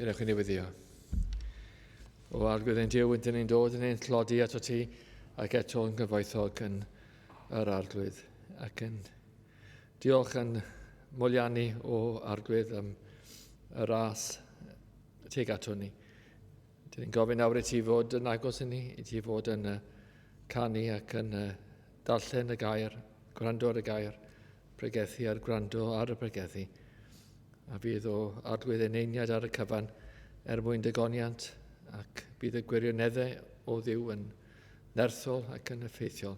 Gadewch i ni weddio. O Arglwydd ein Duw, ydyn ni'n dod yn ein tlodi ato ti ac eto yn gyfoethog yn yr Arglwydd ac yn diolch yn moliannu o Arglwydd am y ras tuag ato ni. Dyn ni'n gofyn nawr i ti fod yn agos i ni, i ti fod yn canu ac yn darllen y gair, gwrando ar y gair, pregethu a'r gwrando ar y pregethu. A fydd o Arglwydd eneiniad ar y cyfan er mwyn dygoniant, ac bydd y gwirioneddau o Dduw yn nerthol ac yn effeithiol.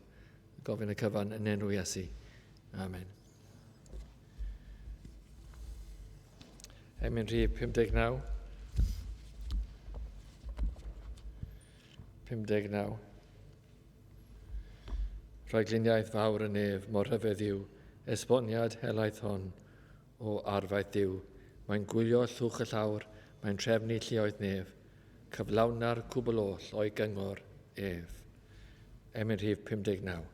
Gofyn y cyfan yn enw Iesu. Amen. Emyn rhif 59. 59. Rhagluniaeth fawr y nef mor rhyfedd yw esboniad helaeth hon o arfaeth Duw. Mae'n gwylio llwch y llawr, mae'n trefnu lluoedd nef. Cyflawna'r cwbl oll o'i gyngor ef. Emyn rhif 59.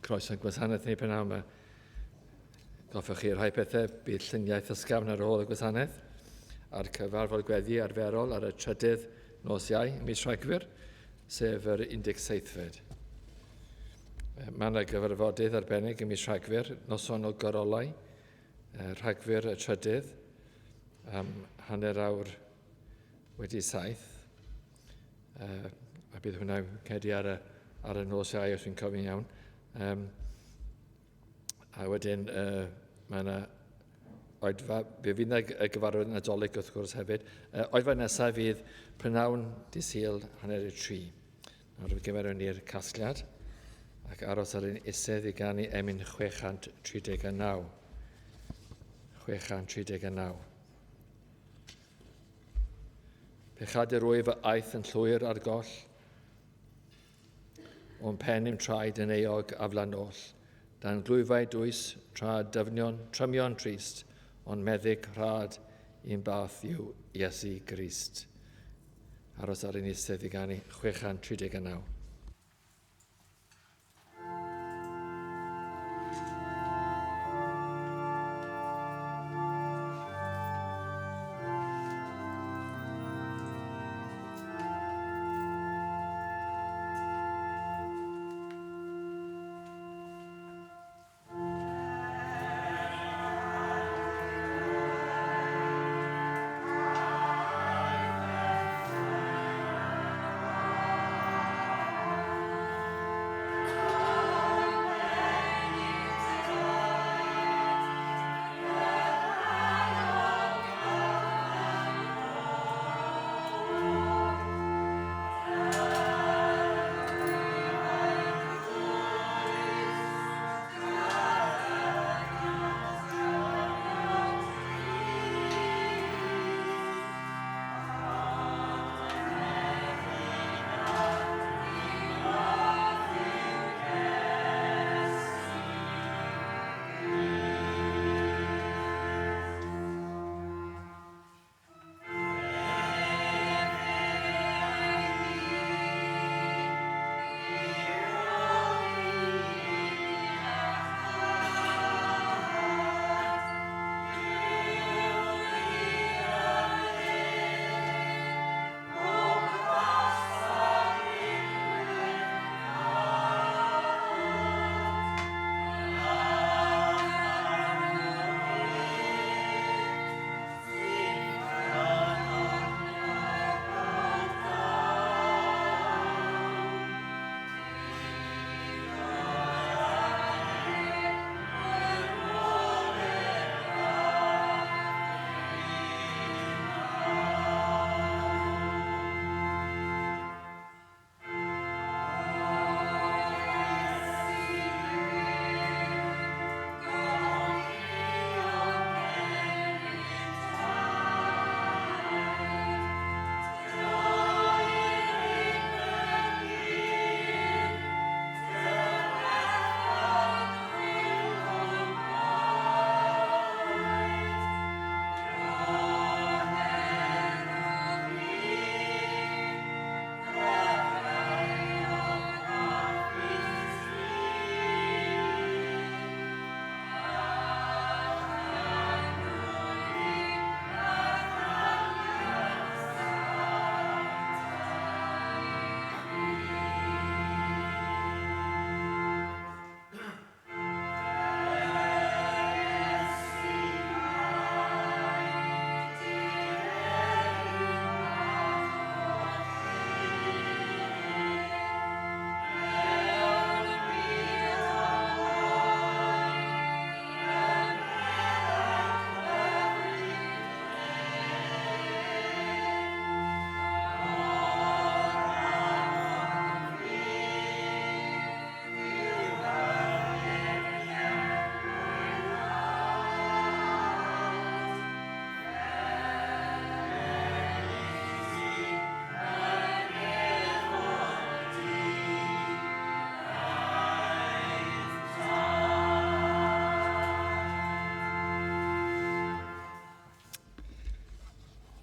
Croeso i'n gwasanaeth ni prynhawn yma. Goffwch chi rhai pethau, bydd lluniaeth ysgafn ar ôl y gwasanaeth a'r cyfarfod gweddi arferol ar y trydydd nos Iau, mis Rhagfyr, sef yr 17fed. Mae yna gyfarfodydd arbennig ym mis Rhagfyr, noson o gorolau, Rhagfyr y trydydd, am hanner awr wedi saith. A bydd hwnna'n cedi ar y, ar y nos Iau, os fi'n cofio'n iawn. Um, a wedyn uh, mae yna oedfa, fe fydd yna y gyfarfod Nadolig wrth gwrs hefyd. Uh, oedfa nesaf fydd prynawn di Sul 2:30. Nawr fe gymerwn ni'r casgliad ac aros ar ein isedd i ganu emyn 639. 639. Pechadur wyf a aeth yn llwyr ar goll, O'm pen i'm traed yn euog aflan oll, Dan glwyfau dwys, tra dyfnion, trymion trist, Ond meddyg rhad un bath yw Iesu Grist. Aros ar ein eistedd i ganu 639.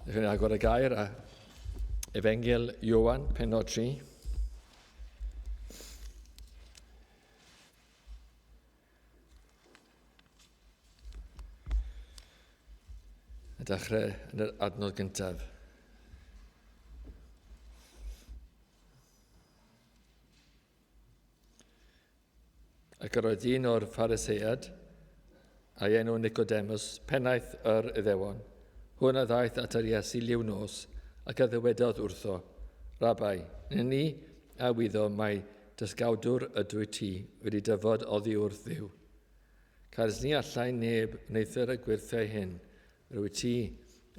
Ydych chi'n agor y gair a Efengyl Iowan, penod 3. A dechrau yn yr adnod gyntaf. Ac yr oedd un o'r Pharisead, a'i enw Nicodemus, pennaeth yr Iddewon, hwn a ddaeth at yr Iesu liw nos, ac a ddywedodd wrtho, Rabai, ni a wyddo mai dysgawdwr ydwy ti wedi dyfod oddi wrth Dduw. Cars ni allai neb wneuthur y gwyrthiau hyn, yr wyt ti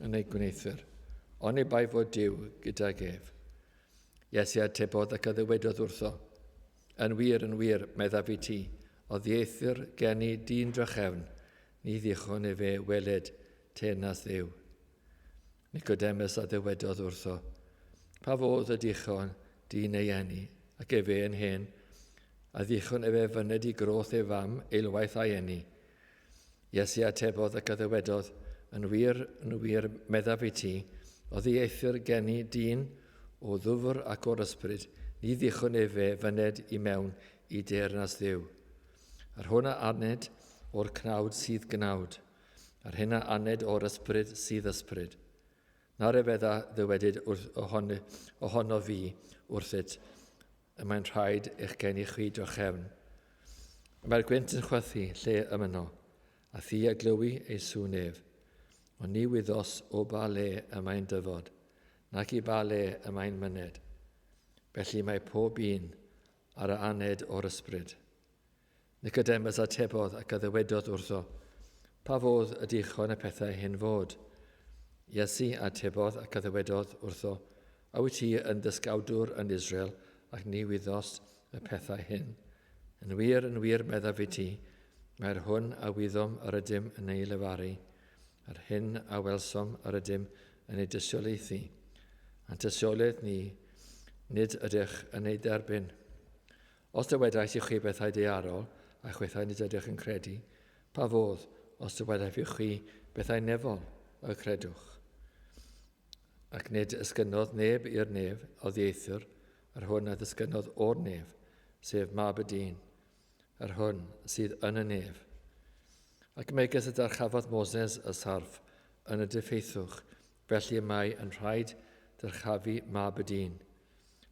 yn eu gwneuthur, oni bai fod Duw gydag ef. Iesu atebodd ac a ddywedodd wrtho, Yn wir, yn wir, meddaf i ti, oddieithr geni dyn drachefn, ni ddichon efe weled teyrnas Dduw. Nicodemus a ddywedodd wrtho, Pa fodd y dichon dyn ei eni, ac efe yn hen, a ddichon efe fyned i groth ei fam eilwaith a'i eni? Iesu atebodd ac a ddywedodd, Yn wir, yn wir, meddaf i ti, oddi eithr geni dyn o ddwfr ac o'r ysbryd, ni ddichon efe fyned i mewn i deyrnas Dduw. Yr hwn a aned o'r cnawd sydd gnawd, a'r hyn a aned o'r ysbryd sydd ysbryd. Na ryfedda ddywedyd wrth ohon, ohono fi wrthyt, y mae'n rhaid eich geni chwi drachefn. Y mae'r gwynt yn chwythu lle y myno, a thi a glywi ei sŵn ef. Ond ni wyddos o ba le y mae'n dyfod, nac i ba le y mae'n myned. Felly mae pob un ar y aned o'r ysbryd. Nicodemus atebodd ac a ddywedodd wrtho, Pa fodd y dichon y pethau hyn fod? Iesu atebodd ac a ddywedodd wrtho, A wyt ti yn ddysgawdwr yn Israel ac ni wyddost y pethau hyn? Yn wir, yn wir, meddaf i ti, mae'r hwn a wyddom yr ydym yn ei lefaru, a'r hyn a welsom yr ydym yn ei dystiolaethu, a'n tystiolaeth ni nid ydych yn ei dderbyn. Os dywedais i chwi bethau daearol, a chwithau nid ydych yn credu, pa fodd, os dywedaf i chwi bethau nefol, y credwch? Ac nid ysgynnodd neb i'r nef oddieithr yr hwn a ddisgynnodd o'r nef, sef Mab y Dyn, yr hwn sydd yn y nef. Ac megis y dyrchafodd Moses y sarff yn y diffeithwch, felly y mae yn rhaid dyrchafu Mab y Dyn,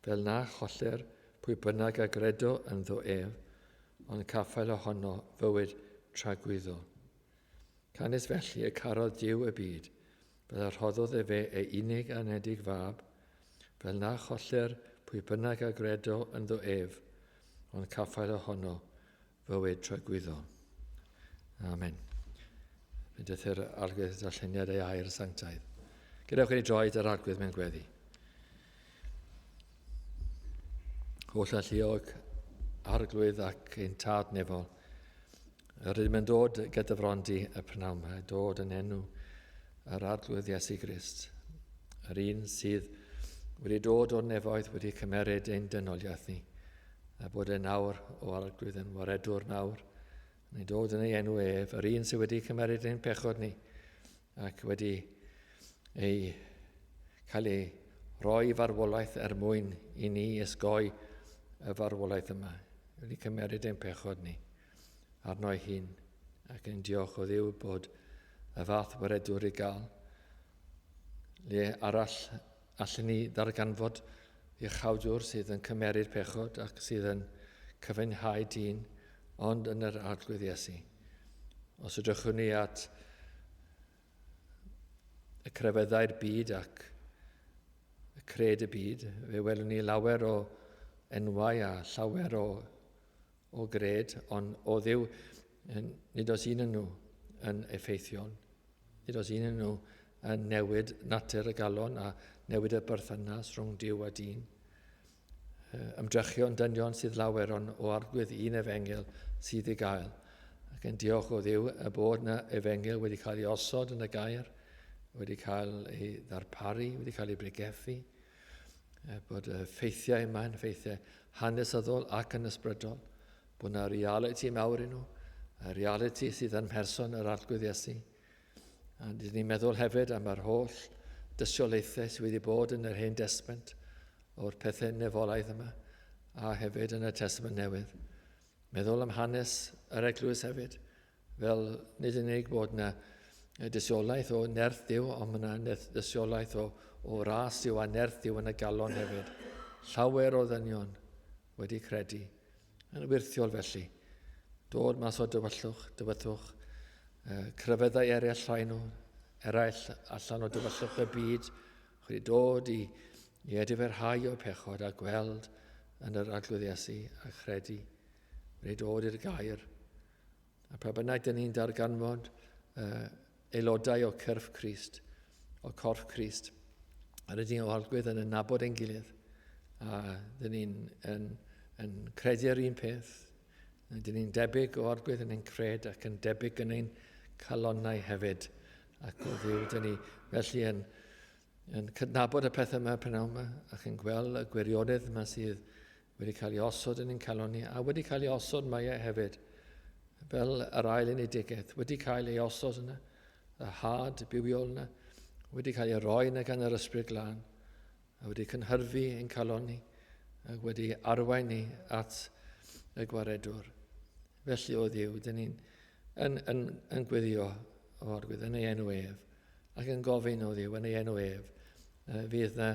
fel na chollir pwy bynnag a gredo ynddo ef, ond caffael ohono fywyd tragwyddol. Canys felly y carodd Duw y byd, fel y rhoddodd efe ei unig anedig fab, fel na chollir pwy bynnag a gredo ynddo ef, ond caffael ohono fywyd tragwyddol. Amen. Bendith yr Arglwydd darlleniad ei air sanctaidd. Gadewch i ni droed yr Arglwydd mewn gweddi. Holl alluog Arglwydd ac ein Tad nefol, yr ydym yn dod gyda fron di y prynawn yma, dod yn enw yr Arglwydd Iesu Grist, yr un sydd wedi dod o'r nefoedd wedi cymeryd ein dynoliaeth ni, a bod e nawr o Arglwydd yn waredwr nawr, Ni'n dod yn ei enw ef, yr un sydd wedi cymeryd ein pechod ni ac wedi ei cael ei roi i farwolaeth er mwyn i ni ysgoi y farwolaeth yma. Wedi cymeryd ein pechod ni arno ei hun ac yn diolch o Dduw bod y fath waredwr i gael. Le arall Allen ni ddarganfod iachawdwr sydd yn cymeryd pechod ac sydd yn cyfynhau dyn, ond yn yr Arglwydd Iesu. Os edrychwn ni at y crefyddau'r byd ac y cred y byd, fe welwn ni lawer o enwau a llawer o, o gred, ond o Dduw, nid oes un yn nhw yn effeithiol. Nid oes un yn nhw yn newid natur y galon a newid y berthynas rhwng Duw a dyn. Ymdrechion dynion sydd lawer ond o arglwydd un efengyl sydd i gael. Ac yn diolch o Dduw y bod na efengyl wedi cael ei osod yn y gair, wedi cael ei ddarparu, wedi cael ei bregethu, bod y ffeithiau yma yn ffeithiau hanesyddol ac yn ysbrydol, bod yna realiti mawr i nhw, y realiti sydd yn mherson yr Arglwydd Iesu. A dyn ni'n meddwl hefyd am yr holl dystiolaethau sydd wedi bod yn yr Hen Destament o'r pethau nefolaidd yma, a hefyd yn y Testament Newydd. Meddwl am hanes yr eglwys hefyd, fel nid yn unig bod yna dystiolaeth o nerth Duw, ond mae yna dystiolaeth o, o ras Duw a nerth Duw yn y galon hefyd. Llawer o ddynion wedi credu. Yn wyrthiol felly. Dod mas o dywyllwch, dywyllwch, crefyddau eraill rhai nhw, eraill allan o dywyllwch y byd, wedi dod i, i ediferhau o'r pechod a gweld yn yr Arglwydd Iesu a chredu, wedi dod i'r gair. A pa bynnag dyn ni'n darganfod uh, aelodau o cyrff Crist, o corff Crist, a rydyn ni'n o Arglwydd yn nabod ein gilydd, a dyn ni'n yn, yn credu'r un peth, dyn ni'n debyg o Arglwydd yn ein cred ac yn debyg yn ein calonnau hefyd. Ac o Dduw, dyn ni felly yn, yn cydnabod y pethau yma prynawn yma ac yn gweld y gwirionedd yma sydd wedi cael ei osod yn ein calon ni a wedi cael ei osod mae e hefyd. fel yr ail enedigaeth, wedi cael ei osod yna, y had bywiol yna, wedi cael ei roi yna gan yr Ysbryd Glân, a wedi cynhyrfu ein calon ni, ac wedi arwain ni at y gwaredwr. Felly, o Dduw, dyn ni'n yn, yn, yn gweddio o Arglwydd yn ei enw ef, ac yn gofyn o Dduw yn ei enw ef, fydd na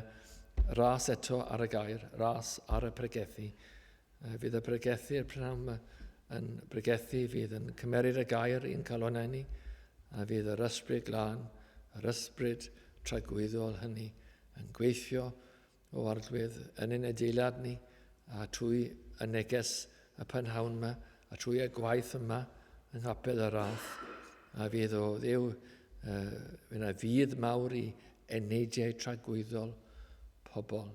ras eto ar y gair, ras ar y pregethu. Fydd y pregethu i'r prynhawn yma yn pregethu, fydd yn cymeryd y gair i'n calonau ni, a fydd yr ysbryd glân, yr ysbryd tragwyddol hynny yn gweithio o Arglwydd yn ein adeilad ni a trwy y neges y prynhawn yma a trwy y gwaith yma yng Nghapel y Rath a fydd o Dduw uh, fydd fydd mawr i eneidiau tragwyddol pobl.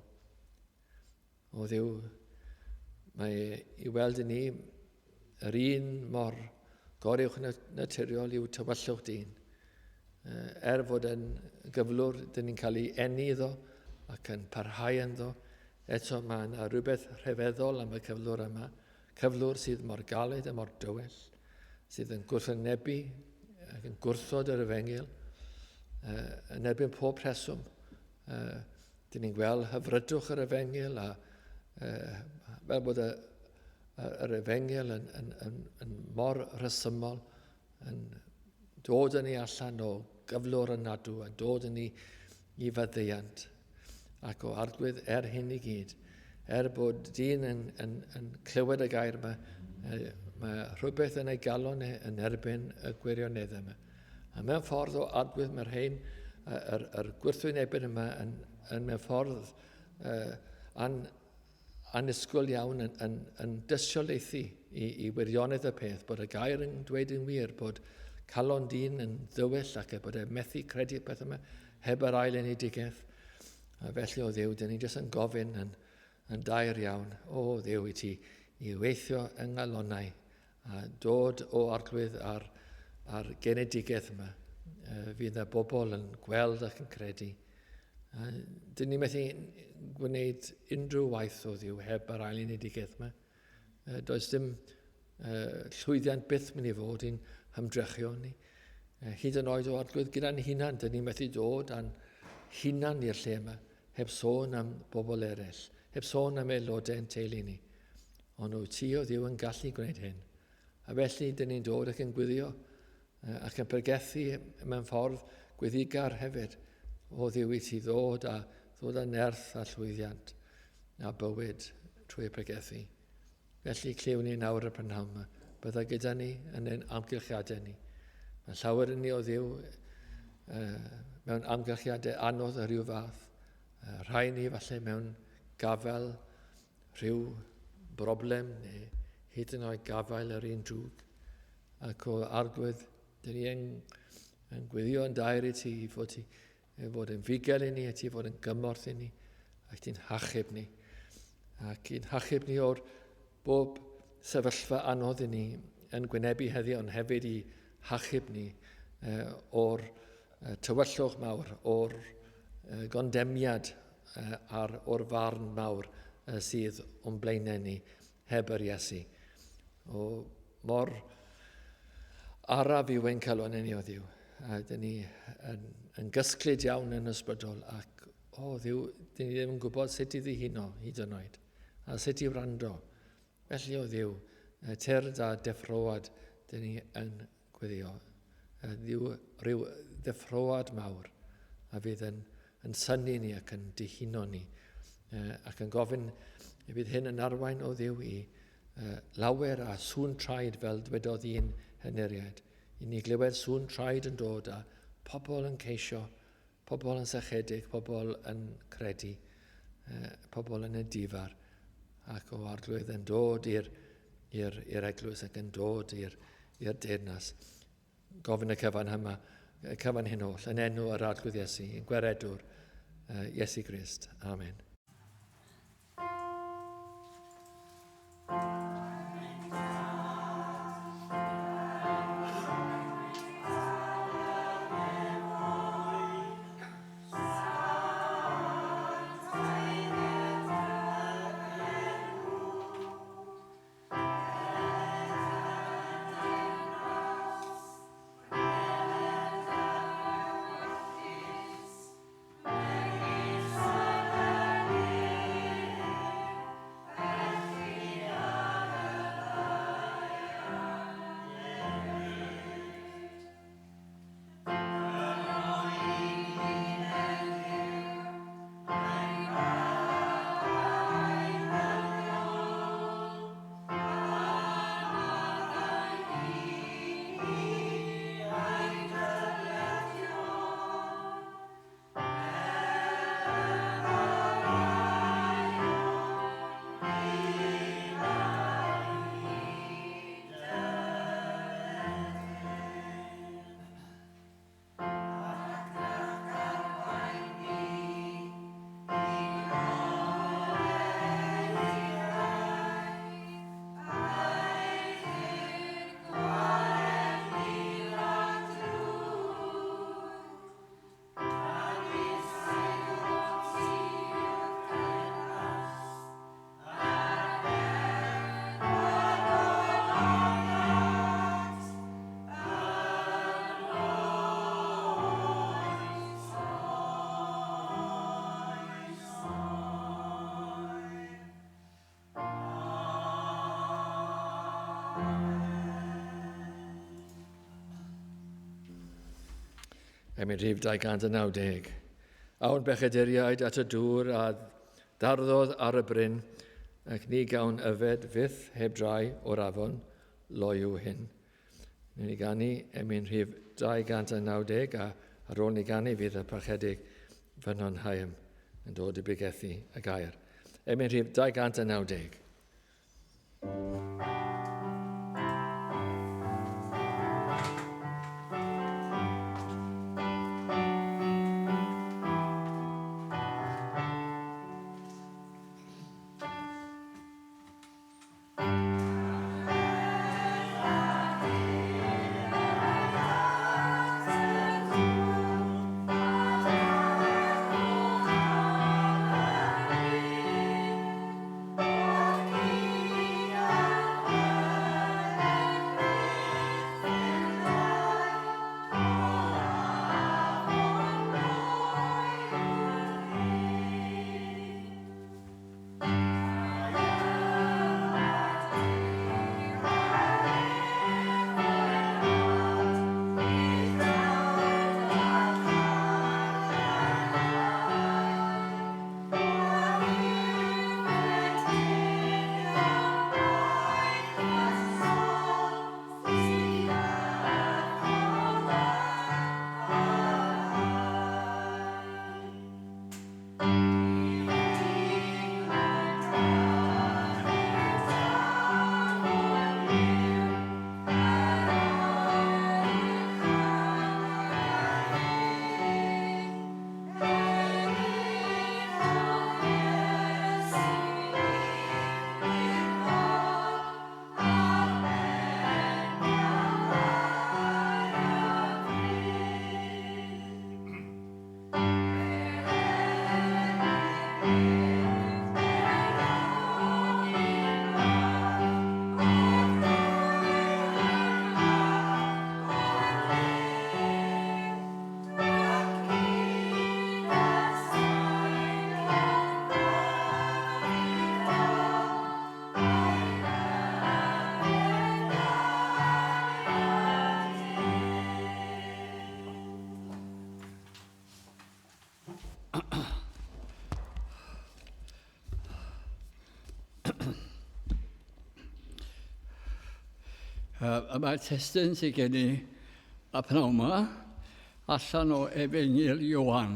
O Dduw, mae i weld i ni yr un mor goruwch naturiol yw tywyllwch dyn. Er fod yn gyflwr, dyn ni'n cael ei eni iddo ac yn parhau ynddo, eto mae yna rhywbeth rhyfeddol am y cyflwr yma, cyflwr sydd mor galed a mor dywyll, sydd yn gwrthwynebu ac yn gwrthod yr efengyl, yn erbyn pob rheswm. Dyn ni'n gweld hyfrydwch yr efengyl a fel bod y, yr efengyl yn, yn, yn, yn mor rhesymol, yn dod yn ei allan o gyflwr y nadw a dod yn ei i faddeuant. Ac o arglwydd er hyn i gyd, er bod dyn yn, yn, yn clywed y gair yma, mae rhywbeth yn ei galon e yn erbyn y gwirionedd yma. A mewn ffordd o arglwydd mae'r rhain, yr, yr gwrthwynebyn yma yn, yn mewn ffordd uh, an, annisgwyl iawn yn, yn, yn dystiolaethu i, i wirionedd y peth, bod y gair yn dweud yn wir bod calon dyn yn ddywyll ac bod e methu credu peth yma heb yr ail enedigaeth. A felly o Dduw, dyn ni jyst yn gofyn yn, yn dair iawn, o Dduw i ti, i weithio yng ngalonnau a dod o arglwydd ar, ar genedigaeth yma. Fydd yna bobl yn gweld ac yn credu. Dyn ni methu gwneud unrhyw waith o Dduw heb yr ail unedigaeth yma. Does dim llwyddiant byth mynd i fod i'n hymdrechion ni. Hyd yn oed o arglwydd gyda'n hunan, dyn ni methu dod â'n hunan i'r lle yma, heb sôn am bobl eraill, heb sôn am aelodau yn teulu ni. Ond wyt ti o Dduw yn gallu gwneud hyn. A felly, dyn ni'n dod ac yn gwyddio ac yn pregethu mewn ffordd gwyddigar hefyd o Dduw i ti ddod a ddod â nerth a llwyddiant a bywyd trwy y pregethu. Felly clywn ni nawr y prynhawn yma. Bydda gyda ni yn ein amgylchiadau ni. Mae llawer yn ni o Dduw mewn amgylchiadau anodd o ryw fath. Rhai ni falle mewn gafael rhyw broblem neu hyd yn oed gafael yr un drwg. Ac o arglwydd, dyn ni yn, yn gwyddio yn dair i ti i fod ti i fod yn fugel i ni, a ti fod yn gymorth i ni, ac ti'n hachub ni. Ac i'n hachub ni o'r bob sefyllfa anodd i ni yn gwynebu heddiw, ond hefyd i hachub ni o'r tywyllwch mawr, o'r gondemiad a'r o'r farn mawr sydd o'n blaenau ni heb yr Iesu. O mor araf yw ein calon ni o Dduw. A dyn ni yn, yn gysglyd iawn yn ysbrydol ac o Dduw, dyn ni ddim yn gwybod sut i ddihuno hyd yn oed a sut i wrando. Felly o Dduw, tyrd a deffroad dyn ni yn gweddio. Dduw, rhyw ddeffroad mawr a fydd yn, yn synnu ni ac yn dihuno ni ac yn gofyn y bydd hyn yn arwain o Dduw i lawer a sŵn traed fel dwedodd un henuriaid. I ni glywed sŵn traed yn dod a pobl yn ceisio, pobl yn sychedig, pobl yn credu, pobl yn edifar ac o arglwydd yn dod i'r i'r i'r eglwys ac yn dod i'r i'r deyrnas. Gofyn y cyfan yma, y cyfan hyn oll, yn enw yr Arglwydd Iesu, yn gweredwr Iesu Grist. Amen. Emyn rhif 290. Awn bechaduriaid at y dŵr a ddarddodd ar y bryn, ac ni gawn yfed fyth heb drai o'r afon loyw hyn. Newn ni ganu emyn rhif 290 a ar ôl ni ganu fydd y parchedig Vernon Hyam yn dod i bregethu y gair. Emyn rhif 290. Y mae'r testun sydd gen i a pnawn yma allan o Efengyl Ioan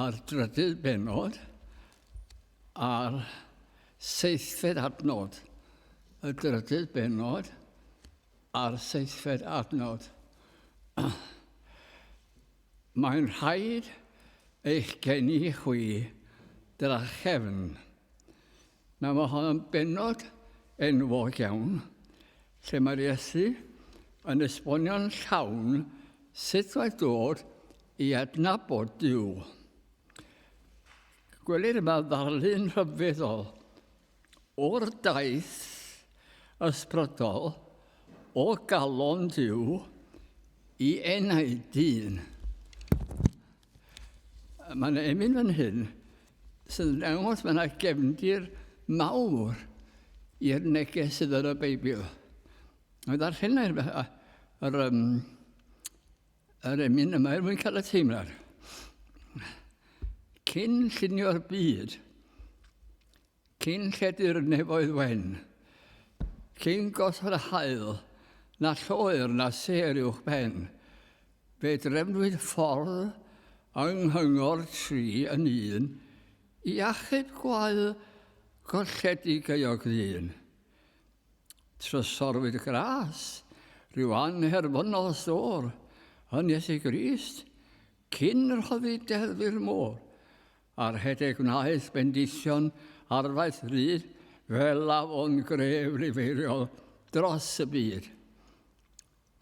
a'r drydydd benod a'r seithfed adnod. Y drydydd benod a'r seithfed adnod. Mae'n rhaid eich geni chwi drachefn. Nawr mae hon yn bennod enwog iawn, lle mae'r Iesu yn esbonio'n llawn sut mae dod i adnabod Duw. Gwelir yma ddarlun rhyfeddol o'r daith ysbrydol o galon Duw i enau dyn. Mae yna emyn fan hyn sydd yn dangos mae yna gefndir mawr i'r neges sydd yn y Beibl. Mae ddarllenau'r yr, um, yr emyn yma er mwyn cael y teimlad. Cyn llunio'r byd, Cyn lledu'r nefoedd wen, cyn gosod y haul, na lloer na sêr uwch ben, fe drefnwyd ffordd yng nghyngor tri yn un i achub gwael golledig euog ddyn. Trysorwyd gras, rhyw anherfynol stôr, yn Iesu Grist, cyn rhoddi deddf i'r môr, A rhedeg wnaeth bendithion arfaeth ryd fel afon gref lifeiriol dros y byd.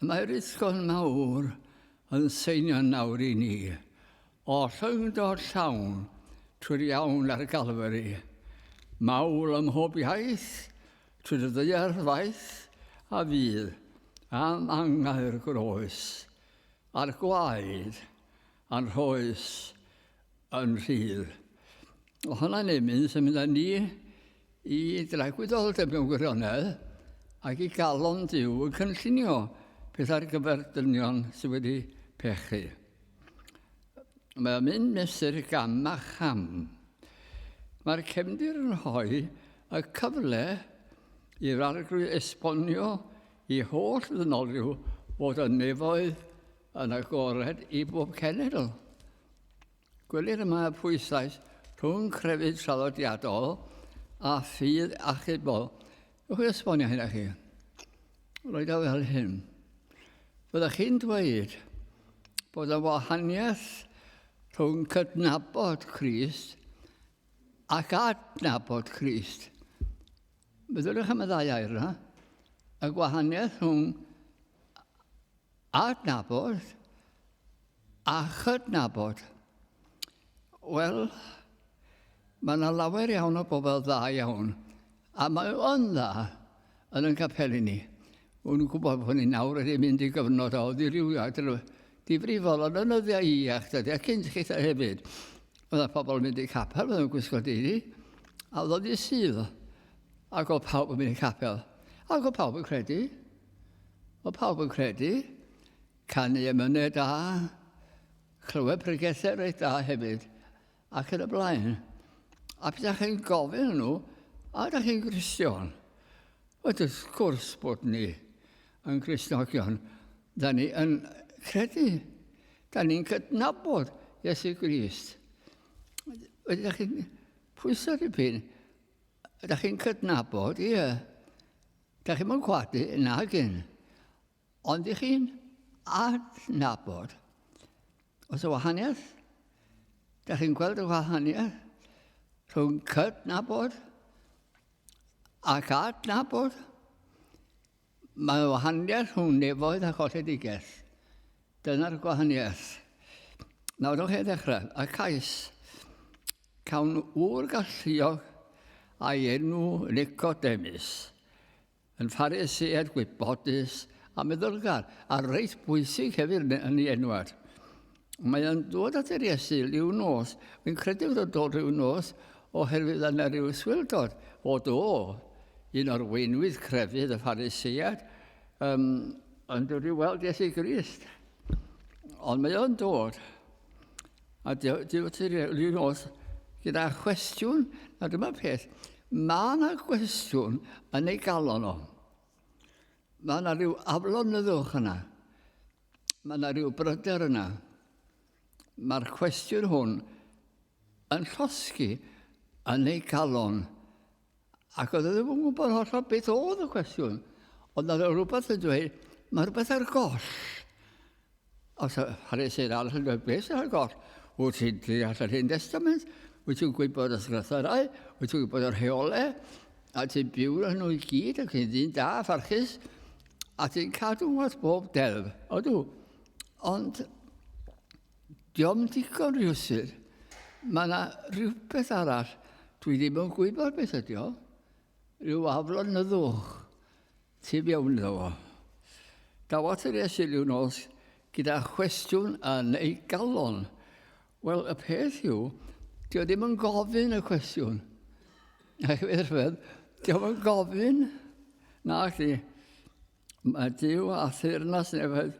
Mae'r ysgol mawr yn seinio nawr i ni, o llyngdod llawn trwy'r iawn ar Galfari. Mawl ym mhob iaith, trwy'r ddaear faith a fydd am angau'r groes, a'r gwaed a'n rhoes yn rhydd. O hwnna'n emyn sy'n mynd â ni i dragwyddoldeb mewn gwirionedd ac i galon Duw yn cynllunio peth ar gyfer dynion sydd wedi pechu. Mae o'n mynd mesur gam a cham. Mae'r cefndir yn rhoi y cyfle i'r arglwydd esbonio i holl ddynolryw fod y nefoedd yn agored i bob cenedl. Gwelir yma y pwyslais rhwng crefydd traddodiadol a ffydd achubol. Ewch i esbonio hynna chi. Roed o fel hyn. Byddech chi'n dweud bod y wahaniaeth rhwng cydnabod Crist ac adnabod Crist. Meddyliwch am y ddau air yna. Y gwahaniaeth rhwng adnabod a chydnabod. Wel, mae yna lawer iawn o bobl dda iawn, a mae o'n dda yn yn capeli ni. Wy'n gwybod bod ni nawr wedi mynd i gyfnod o ddirywiad difrifol, ond yn yddiau iach, dydy, a cynt chitha hefyd. Oedd pobl yn mynd i capel, oedd nhw'n gwisgo diri, a oedd o'n sydd, ac oedd pawb yn mynd i capel, ac oedd pawb yn credu. Oedd pawb yn credu, canu emynau da, clywed pregethau reit da hefyd, ac yn y blaen. A beth chi'n gofyn nhw, a ydych chi'n Gristion? Wel, wrth gwrs bod ni yn Gristnogion. Da ni yn credu. Da ni'n cydnabod Iesu Grist. Ydych chi'n pwyso dipyn? Ydych chi'n cydnabod? Ie. Da chi'm yn gwadu, nag yn. Ond i chi'n adnabod. Oes y wahaniaeth? Da chi'n gweld y wahaniaeth rhwng cydnabod ac adnabod? Mae wahaniaeth rhwng nefoedd a cholledigaeth. Dyna'r gwahaniaeth. Nawr, dewch i ddechrau. Y cais. Cawn ŵr galluog a'i enw Nicodemus. Yn Phariseaid gwybodus a meddylgar, a reit bwysig hefyd yn ei enwad. Mae o'n dod at yr Iesu liw nos. Fi'n credu fod o'n dod rhyw nos oherwydd yna rhyw swildod fod o, un o'r weinwydd crefydd y Phariseaid, um, yn dod i weld Iesu Grist. Ond mae o'n dod A dyw nos gyda chwestiwn, na dyma peth, mae yna gwestiwn yn ei galon o. Mae yna rhyw aflonyddwch yna. Mae yna rhyw bryder yna. Mae'r cwestiwn hwn yn llosgi yn ei galon. Ac oedd e ddim yn gwybod hollol beth oedd y cwestiwn. Ond oedd rhywbeth yn dweud, mae rhywbeth ar goll. Os Phariseid arall yn dweud, beth sydd ar goll? Wyt ti'n deall yr Hen Testament? Wyt ti'n gwybod y sgrythyrau? Wyt ti'n gwybod y rheolau? A ti'n byw yn nhw i gyd, ac ti'n ddyn da, pharchus, a ti'n cadw at bob delf. Odw. Ond, diom digon rhywsut. Mae yna rhywbeth arall. Dwi ddim yn gwybod beth ydi o. Rhyw aflonyddwch tu fewn iddo fo. Daw at yr Iesu ryw nos gyda chwestiwn yn ei galon. Wel, y peth yw, dio ddim yn gofyn y cwestiwn. Ac fe rhyfedd, dio yn gofyn. Na, chdi. Mae Duw a theyrnas nefoedd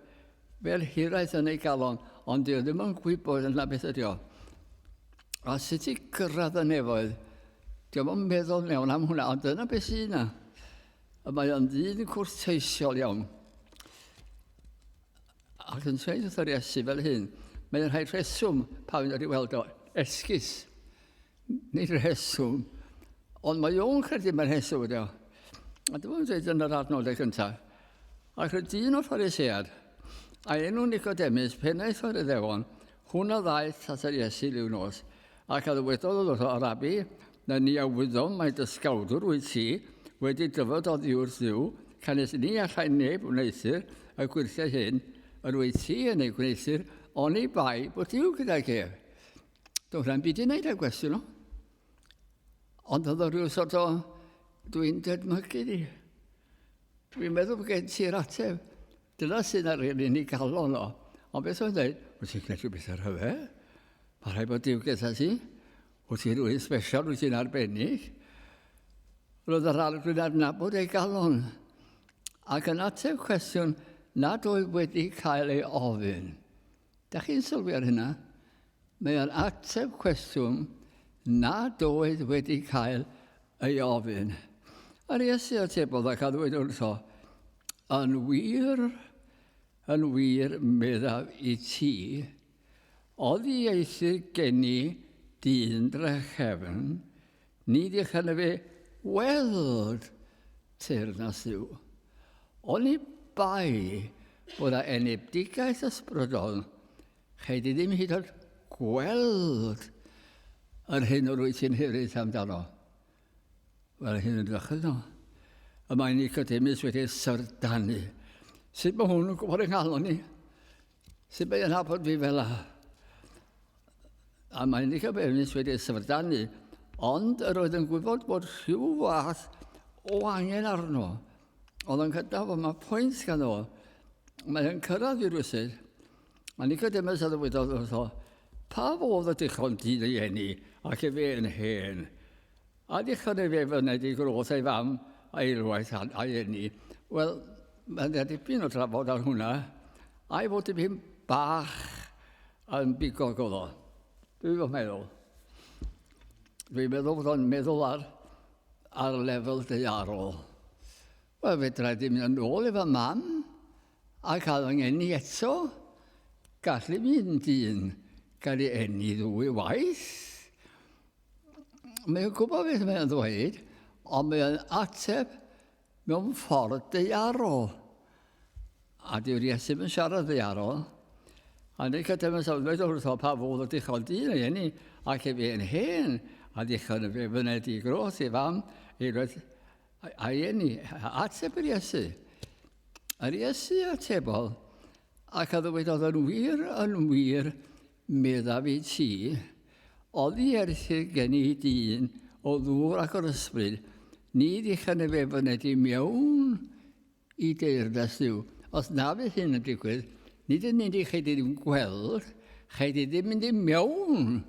fel hiraeth yn ei galon, ond dio ddim yn gwybod yna beth ydi o. A sut i gyrraedd y nefoedd, dio yn meddwl mewn am hwnna, ond dyna beth sydd yna. A mae o'n ddyn cwrteisiol iawn. Ac yn dweud wrth yr Iesu fel hyn, mae'n rhaid rheswm pa un wedi weld o, esgus. Nid rheswm, ond mae o'n credu mae'n rheswm ydi o. A dyma o'n dweud yn yr adnodau cyntaf. Ac y dyn o'r Pharisead, a'i enw Nicodemus, pennaeth o'r Iddewon, hwn a ddaeth at yr Iesu liw nos, ac a ddywedodd wrtho, Rabi, na ni a wyddom mai dysgawdwr wyt ti, wedi dyfod oddi wrth Dduw, canys ni allai neb wneuthur y gwyrthiau hyn, yr wyt ti yn eu gwneuthur, oni bai bod Duw gydag ef. Doedd hwnna'n byd i wneud â'r gwestiwn o. Ond oedd o rhyw sort o, dwi'n dedmygu di. Dwi'n meddwl bod gen ti'r ateb. Dyna sydd ar yr unig galon o. Ond beth oedd dweud? Wyt ti'n gwneud rhywbeth ar rhyfedd? Mae rhaid bod Duw gyda ti. Wyt ti'n rhywun special, wyt ti'n arbennig. Roedd yr arglwydd adnabod ei galon ac yn ateb cwestiwn nad oedd wedi cael ei ofyn. Da chi'n sylwi ar hynna? Mae o'n ateb cwestiwn nad oedd wedi cael ei ofyn. A'r Iesu atebodd ac a ddweud wrtho, Yn wir, yn wir, meddaf i ti, oddi eithr geni dyn drachefn, ni ddichon efe weld teyrnas Dduw. Oni bai bod 'na enebdigaeth ysbrydol, Chei di ddim hyd yn oed gweld yr hyn yr wyt ti'n hiraeth amdano. Wel, hyn yn ddychryn o. Y mae Nicodemus wedi syrdanu. Sut mae hwn yn gwybod yng nghalon ni? Sut mae yn nabod fi fel a? A mae Nicodemus wedi syrdanu, ond yr oedd yn gwybod bod rhyw fath o angen arno. Oedd yn cydnabod, mae pwynt gan o. Mae'n cyrraedd i rywsut, A Nicodemus a ddywedodd wrtho, Pa fodd y dichon dyn ei eni, ac efe yn hen? A dichon efe fyned i groth ei fam eilwaith a'i eni? Wel, mae yna dipyn o drafod ar hwnna, a'i fod dipyn bach yn bigog oedd o. Dwi'n meddwl. Dwi'n meddwl bod o'n meddwl ar, ar lefel daearol. Wel, fedra i ddim mynd yn ôl efo mam a cael fy ngeni eto. Gall ddim un dyn gael ei eni ddwy waith. Mae'n gwybod beth mae'n ddweud, ond mae'n ateb mewn ffordd daearol. A dyw'r Iesu yn siarad ddaearol. A Nicodemus a ddweud wrtho pa fodd y dichon dyn ei eni, ac efe yn hen, a dichon efe fyned i groth ei fam, ei roedd a'i eni. Ateb yr Iesu. Yr Iesu atebodd, ac a ddywedodd yn wir, yn wir, meddaf i ti, oddi erthig gen i dyn o ddŵr ac o'r ysbryd, ni ddichon efe fyned i mewn i deyrnas Dduw. Os na fydd hyn yn digwydd, nid yn unig chei di ddim gweld, chei di ddim mynd i mewn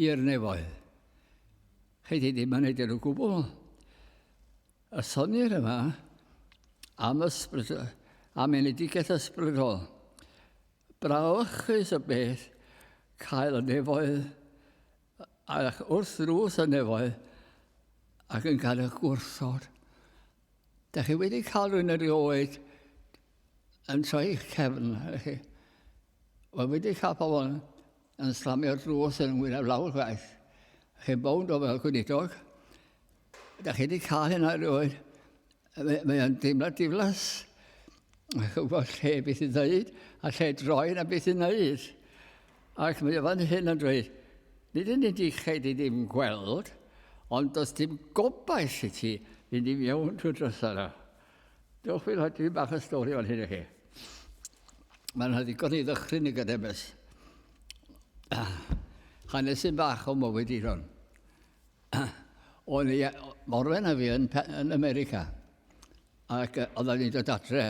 i'r nefoedd. Chei di ddim yn neud o gwbl. Y sonir yma am ysbryd, am enedigaeth ysbrydol. Brawychus y beth cael y nefoedd ac wrth ddrws y nefoedd ac yn cael eich gwrthod. Da chi wedi cael rhywun erioed yn troi eich cefn, chi? Wel, wedi cael pobl yn slamio'r drws yn wyneb lawr chwaith. Chi'n bownd o fel gweinidog. Da chi wedi cael hynna erioed. Mae o'n deimlad diflas. Mae'n gwybod lle beth i ddweud a lle droi na beth i wneud. Ac mae o fan hyn yn dweud, nid yn unig chei di ddim gweld, ond does dim gobaith i ti fynd i mewn trwy drysau yna. Dewch fi rhoi dipyn bach o stori fan hyn i chi. Mae'n rhaid ddigon i ddychryn i Nicodemus. Hanesyn bach o mywyd i hwn. O'n i, Morwen a fi yn, yn America, ac oedden ni'n dod adre,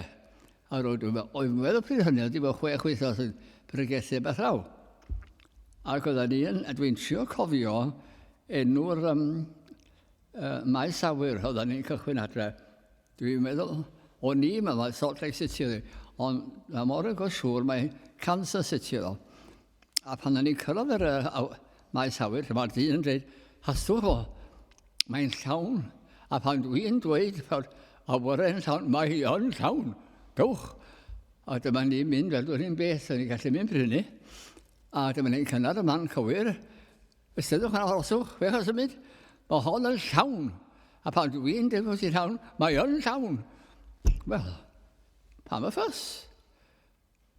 a roedd dwi'n meddwl, oedd meddwl pryd hynny, oedd dim chwech wythnos yn pregethu beth law. Ac oedden ni yn, a dwi'n trio cofio enw'r um, maes awyr oedden ni'n cychwyn adre. Dwi'n meddwl, o'n i'n meddwl Salt Lake City oedd hi, ond mae mor yn go siŵr mae Kansas City oedd o. A pan o'n i'n cyrraedd yr uh, maes awyr, mae'r dyn yn dweud, hastwch o, mae'n llawn. A pan dwi'n dweud bod awyren llawn, mae hi yn llawn, dewch. A dyma ni'n mynd fel dwi'n beth, o'n i'n gallu mynd bryd hynny. A dyma ni'n cyrraedd y man cywir, Ystyriwch yn arhoswch, fe a symud. Mae hon yn llawn. A pan dwi'n dweud bod hi'n llawn, mae yn llawn. Wel, pam y ffys?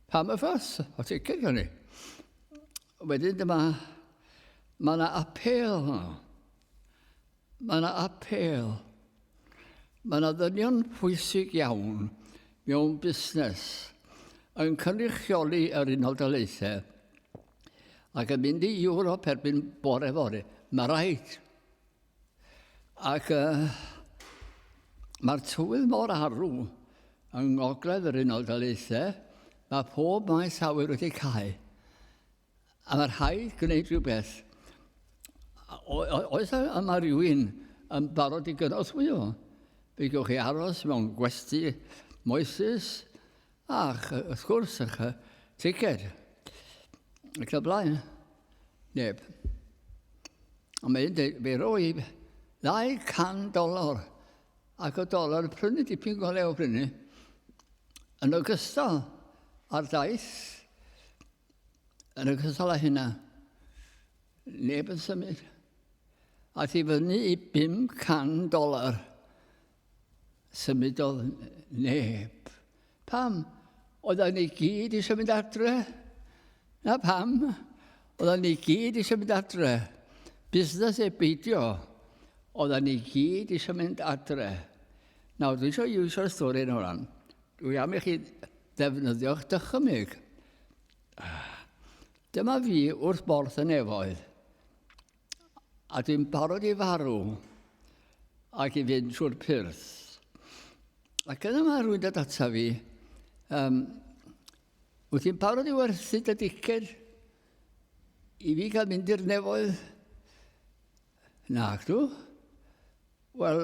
Pam y ffys? O ticed gan ni. Wedyn dyma, mae yna apêl yno. Mae yna apêl. Mae yna ddynion pwysig iawn mewn busnes yn cynrychioli yr Unol Daleithiau ac yn mynd i Ewrop erbyn bore fory. Mae rhaid. Ac uh, mae'r tywydd mor arw yng ngogledd yr Unol Daleithiau, mae pob maes awyr wedi cau. A mae rhaid gwneud rhywbeth. Oes yma rhywun yn barod i gynorthwyo? Fe gewch chi aros mewn gwesty moethus a'ch, wrth gwrs, eich ticed. Ac y blaen. Neb. Ond mae'n dweud, fe roi 200 dolar ac o dolar prynu dipyn go lew prynu yn ogystal â'r daith, yn ogystal â hynna, neb yn symud. Aeth i fyny i 500 dolar. Symudodd neb. Pam? Oedden ni gyd eisiau mynd adre. Na pam? Oedden ni gyd eisiau mynd adre. Busnes e beidio. Oedden ni gyd eisiau mynd adre. Nawr, dwi eisiau iwsio'r stori yn hwnna. Dwi am i chi ddefnyddio'ch dychymyg. Dyma fi wrth borth y nefoedd. A dwi'n barod i farw ac i fynd trwy'r pyrth. Ac yna mae rhywun dod ata fi, um, wyt ti'n barod i werthu dy diced i fi gael mynd i'r nefoedd? Nag dw. Wel,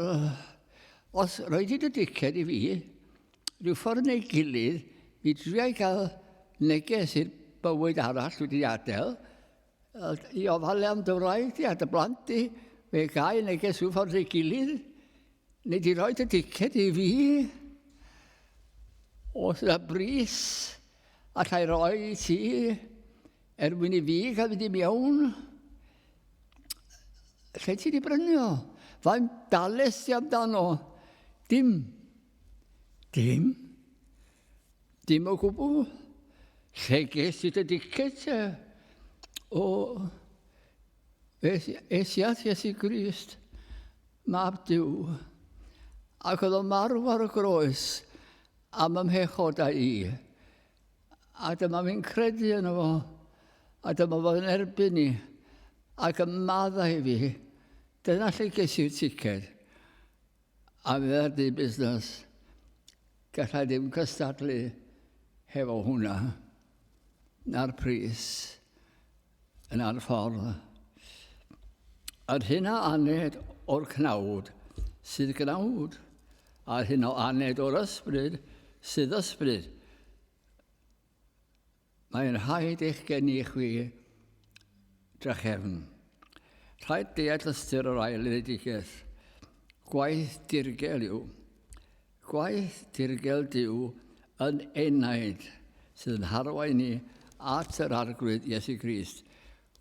os roi di dy diced i fi, rhyw ffordd neu gilydd, mi driai gael neges i'r bywyd arall wedi adael, i ofalu am dy wraig di a dy blant di, fe gai neges rhyw ffordd neu gilydd, neu di roi dy diced i fi. Os yna bris allai roi i ti er mwyn i fi cael mynd i mewn, lle ti di brynu o? Faint dales ti amdano? Dim. Dim. Dim o gwbl. Lle ges ti dy dicet te? O, es, es i at Iesu Grist, mab Duw, ac oedd o'n marw ar y groes am ym mhechodau i. A dyma fi'n credu yno fo, a dyma fo'n erbyn i, ac yn maddau i fi. Dyna lle ges i'r ticed. A fe ar di busnes, gallai ddim cystadlu hefo hwnna, na'r pris, na'r ffordd. Yr hyn a aned o'r cnawd sydd gnawd, a'r hyn o aned o'r ysbryd sydd ysbryd. Mae'n rhaid eich geni chwi drachefn. Rhaid deall ystyr yr ail enedigaeth. Gwaith dirgel yw. Gwaith dirgel Duw yn enaid sydd yn harwain ni at yr Arglwydd Iesu Grist.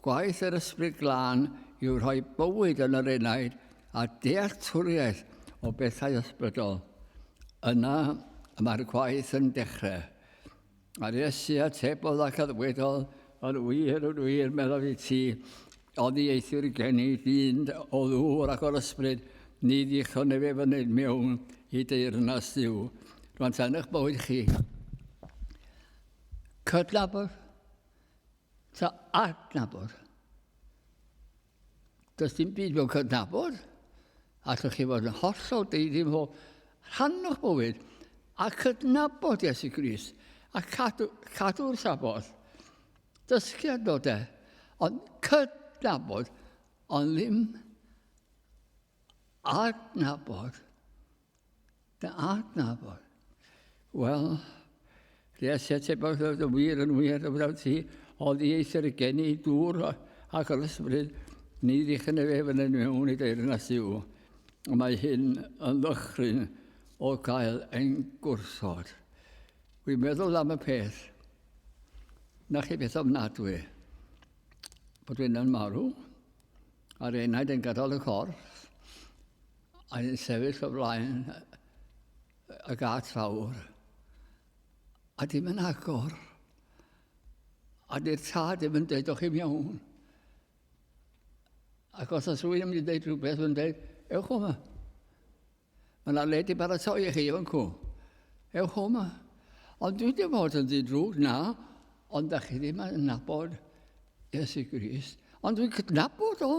Gwaith yr Ysbryd Glân yw rhoi bywyd yn yr enaid a dealltwriaeth o bethau ysbrydol. Yna y mae'r gwaith yn dechrau. A'r Iesu atebodd ac a ddywedodd, Yn wir, yn wir, meddaf i ti, oddi eithr geni dyn o ddŵr ac o'r ysbryd, ni ddichon efe fyny mewn i deyrnas Dduw. Rwan tan eich bywyd chi. Cydnabod, ta adnabod. Does dim byd mewn cydnabod. Allwch chi fod yn hollol deuddim o rhan o'ch bywyd a cydnabod Iesu Grist a cadw, cadw'r Saboth. Dysgu adnodau, ond cydnabod, ond ddim adnabod. Dy adnabod. Wel, Iesu atebodd yn wir yn wir, dywedaf ti, ond i eithr geni dŵr ac yr ysbryd, ni ddichyn efe fyny mewn i deyrnas Dduw. Mae hyn yn ddychryn o gael ein gwrthod. Wi'n meddwl am y peth, na chi beth ofnadwy, bod fi'n yn marw, a'r enaid yn gadael y corff, A ni'n sefyll o flaen y gât fawr, a dim yn agor. A di'r tad ddim yn dweud o'ch chi'n iawn. Ac os oes rhywun yn mynd i dweud rhywbeth, mae'n dweud, ewch o yma. Mae yna le di baratoi i chi fan cw. Ewch o yma. Ond dwi wedi bod yn ddyn na, ond da chi ddim yn nabod Iesu Grist. Ond dwi'n cydnabod o.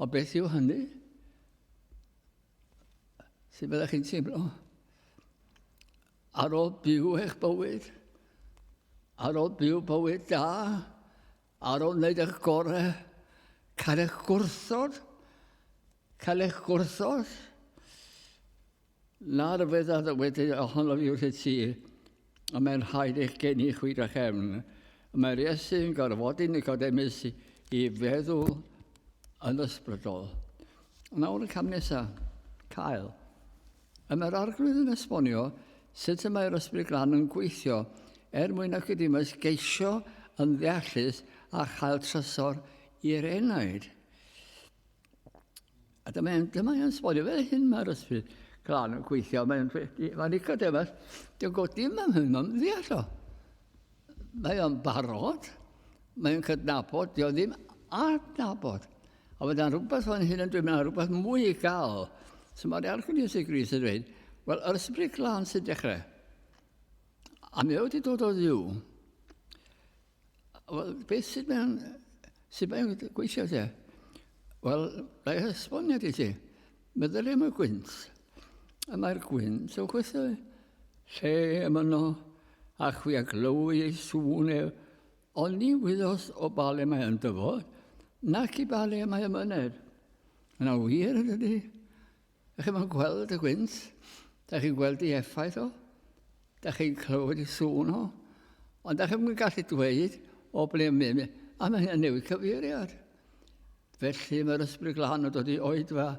O beth yw hynny? Sut byddech chi'n teimlo? Ar ôl byw eich bywyd, ar ôl byw bywyd da, ar ôl wneud eich gorau, cael eich gwrthod, cael eich gwrthod. Na ryfedd a ddywedyd ohono fi wrthyt ti, y mae'n rhaid eich geni chwi drachefn. Mae'r Iesu yn gorfodi Nicodemus i feddwl yn ysbrydol. Nawr y cam nesaf, cael. Y mae'r Arglwydd yn esbonio sut y mae'r Ysbryd Glân yn gweithio er mwyn Nicodemus geisio yn ddeallus a chael trysor i'r enaid. A dyma e'n dyma e'n sbolio, fel hyn mae'r ysbryd glân yn gweithio. Mae'n mae Nicodemus, dwi'n gwybod dim am hyn, mae'n ddeall o. Mae o'n barod, mae'n cydnabod, di o ddim adnabod. A fod yna rhywbeth fan hyn yn dweud, mae yna rhywbeth mwy i gael. So mae'r Arglwydd Iesu Grist yn dweud, wel, yr ysbryd glân sy'n dechrau. A mae o wedi dod o Dduw. Wel, beth sydd mewn, sut mae'n gweithio te? Wel, rhaid esboniad i ti. Meddylia am y gwynt. A mae'r gwynt yn chwythu lle y myno, a chwi a glywi ei sŵn ef, ond ni wyddos o ba le mae yn dyfod, nac i ba le mae yn myned. Yna wir yn dydy. Dach chi'm yn gweld y gwynt, dach chi'n gweld ei effaith o, dach chi'n clywed ei sŵn o, ond dach chi'm yn gallu dweud o ble mae'n mynd, a mae hynny'n newid cyfeiriad. Felly mae'r Ysbryd Glân yn dod i oedfa,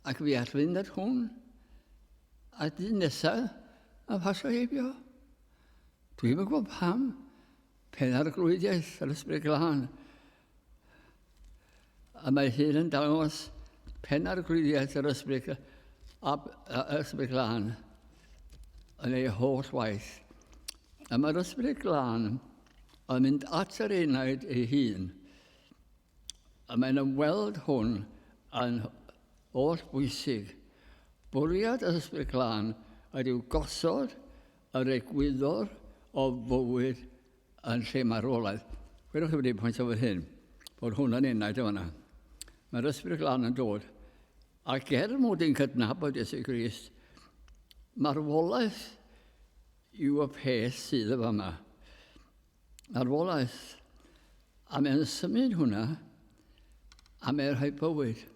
ac fi all fynd at hwn, a dyn nesaf yn pasio heibio. Dwi'm yn gwybod pam, pen arglwyddiaeth yr Ysbryd Glân. A mae hyn yn dangos penarglwyddiaeth yr Ysbryd, a, a, Ysbryd Glân yn ei holl waith. A mae'r Ysbryd Glân yn mynd at yr enaid ei hun. A mae'n ymweld hwn yn holl bwysig. Bwriad yr Ysbryd Glân ydyw gosod yr egwyddor o fywyd yn lle marwolaeth. Gwelwch chi wedi pwynt o fan hyn, bod hwn yn enaid o fanna. Mae'r Ysbryd Glân yn dod. Ac er mod i'n cydnabod Iesu Grist, marwolaeth yw y peth sydd y fama. Marwolaeth. A mae'n symud hwnna, a mae'n rhoi bywyd.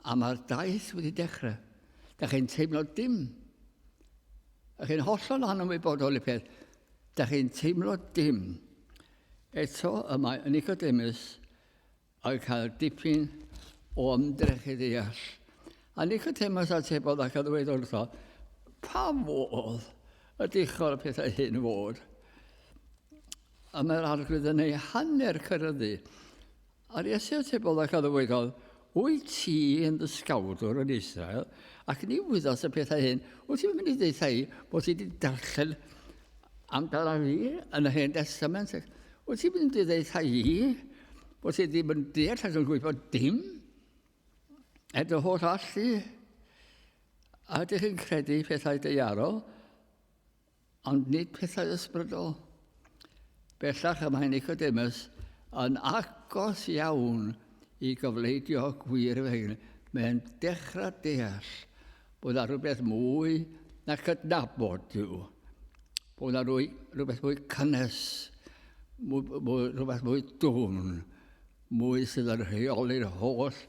A mae'r daith wedi dechrau. Da chi'n teimlo dim. Da chi'n hollol anymwybodol i peth. Da chi'n teimlo dim. Eto y mae Nicodemus yn cael dipyn o ymdrech i ddeall. A Nicodemus atebodd ac a ddweud wrtho, pa fodd y dichol y pethau hyn fod? A mae'r Arglwydd yn ei hanner cyryddu. A'r Iesu atebodd ac a ddywedodd, Wyt ti yn ddysgawdwr yn Israel, ac ni wyddost y pethau hyn? Wyt ti'n mynd i ddeutha i bod ti wedi darllen amdano fi yn y Hen Testament? Wyt ti'n mynd i ddeutha i bod ti ddim yn deall ac yn gwybod dim? Er dy holl allu, a ydych chi'n credu pethau daearol? Ond nid pethau ysbrydol. Bellach y mae Nicodemus yn agos iawn i gyfleidio gwir efengyl. Mae'n dechrau deall bod yna rhywbeth mwy na cydnabod Duw. Bod yna rhywbeth mwy cynnes, mwy, mwy, rhywbeth mwy dwfn, mwy sydd yn rheoli'r holl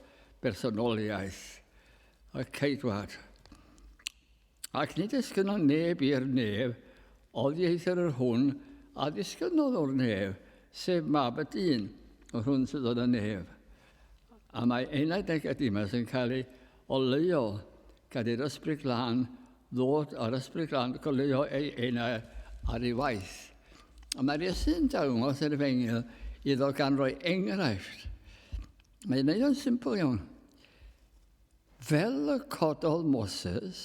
bersonoliaeth y ceidwad. Ac nid esgynnodd neb i'r nef, oddieithr yr hwn a ddisgynnodd o'r nef, sef Mab y Dyn, yr hwn sydd yn y nef. A mae enaid Nicodemus yn cael ei oleuo gan i'r Ysbryd Glân ddod a'r Ysbryd Glân goleuo ei enaid ar ei waith. A mae'r Iesu'n dangos yr efengyl iddo gan roi enghraifft. Mae'n neud o'n simple iawn. Fel y cododd Moses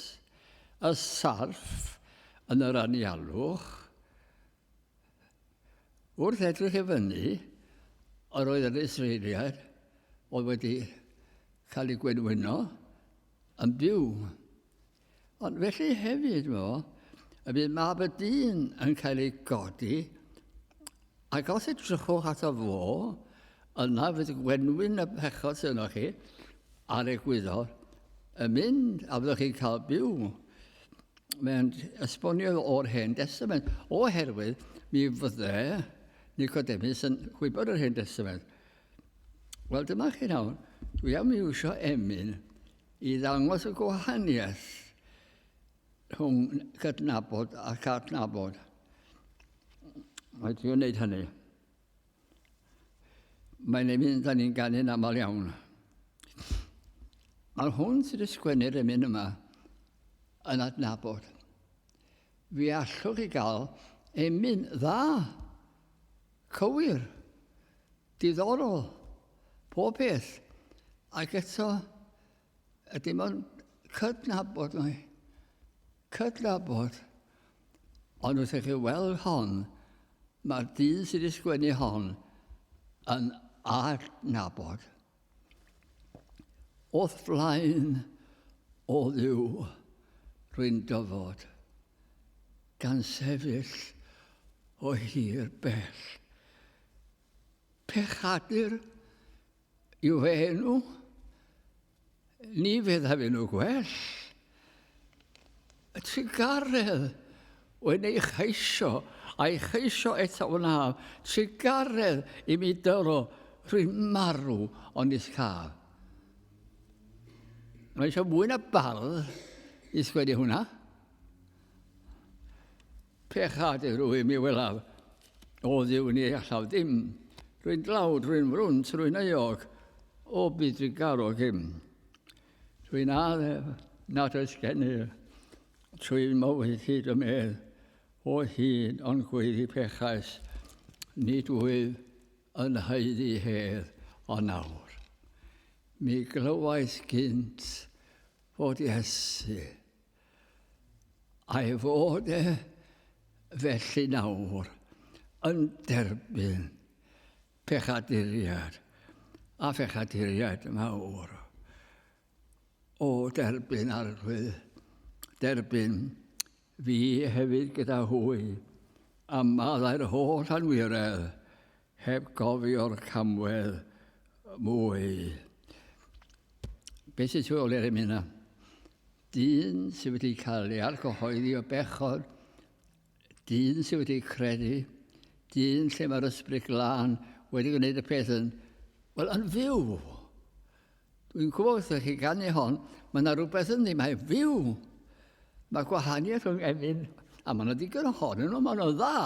y sarff yn yr anialwch, wrth edrych i fyny, yr oedd yr Israeliaid oedd wedi cael eu gwenwyno yn byw. Ond felly hefyd, mo, y bydd Mab y Dyn yn cael ei godi, ac os edrychwch ato fo, yna fydd gwenwyn y pechod sydd yno chi, a'r egwyddor, yn mynd, a fyddwch chi'n cael byw. Mae'n esbonio o'r Hen Testament, oherwydd mi fydde Nicodemus yn gwybod yr Hen Testament. Wel, dyma chi nawr, dwi am iwsio emyn i ddangos y gwahaniaeth rhwng cydnabod ac adnabod. Mae trio wneud hynny. Mae'n emyn da ni'n ganu'n aml iawn. Mae'r hwn sydd wedi sgwennu'r emyn yma yn adnabod. Fi allwch chi gael emyn dda, cywir, diddorol, pob peth. Ac eto, dim ond cydnabod mae. Cydnabod. Ond wrth i chi weld hon, mae'r dyn sydd wedi sgwennu hon yn adnabod. O'th flaen o Dduw rwy'n dyfod, gan sefyll o hir bell. Pechadur yw fy enw, ni feddaf enw gwell. Y trugaredd wyn ei cheisio, a'i cheisio eto wnaf, trugaredd i mi dyro, rwy'n marw ond nis caf. Mae eisiau mwy na bardd i sgwennu hwnna. Pechadur rwy mi welaf, o Dduw ni allaf ddim. Rwy'n dlawd, rwy'n frwnt, rwy'n euog, o byd drugarog im. Rwy'n addef nad oes gennyf trwy mywyd hyd y medd, o hyn ond gweiddi pechais, nid wyf yn haeddu hedd o nawr. Mi glywais gynt fod Iesu A'i fod e felly nawr yn derbyn pechaduriad a phechaduriad mawr. O derbyn arglwydd, derbyn fi hefyd gyda hwy, a maddau'r holl anwiredd, heb gofio'r camwedd mwy. Beth sy'n tu ôl i'r emyn yna? Dyn sydd wedi cael ei argyhoeddi o bechod, dyn sydd wedi credu, dyn lle mae'r ysbryd glân wedi gwneud y peth yn, wel, yn fyw. Dwi'n gwybod wrth chi ganu hon, mae yna rhywbeth ynddi, mae'n fyw. Mae gwahaniaeth rhwng emyn, a mae yna digon ohonyn nhw, maen nhw'n dda.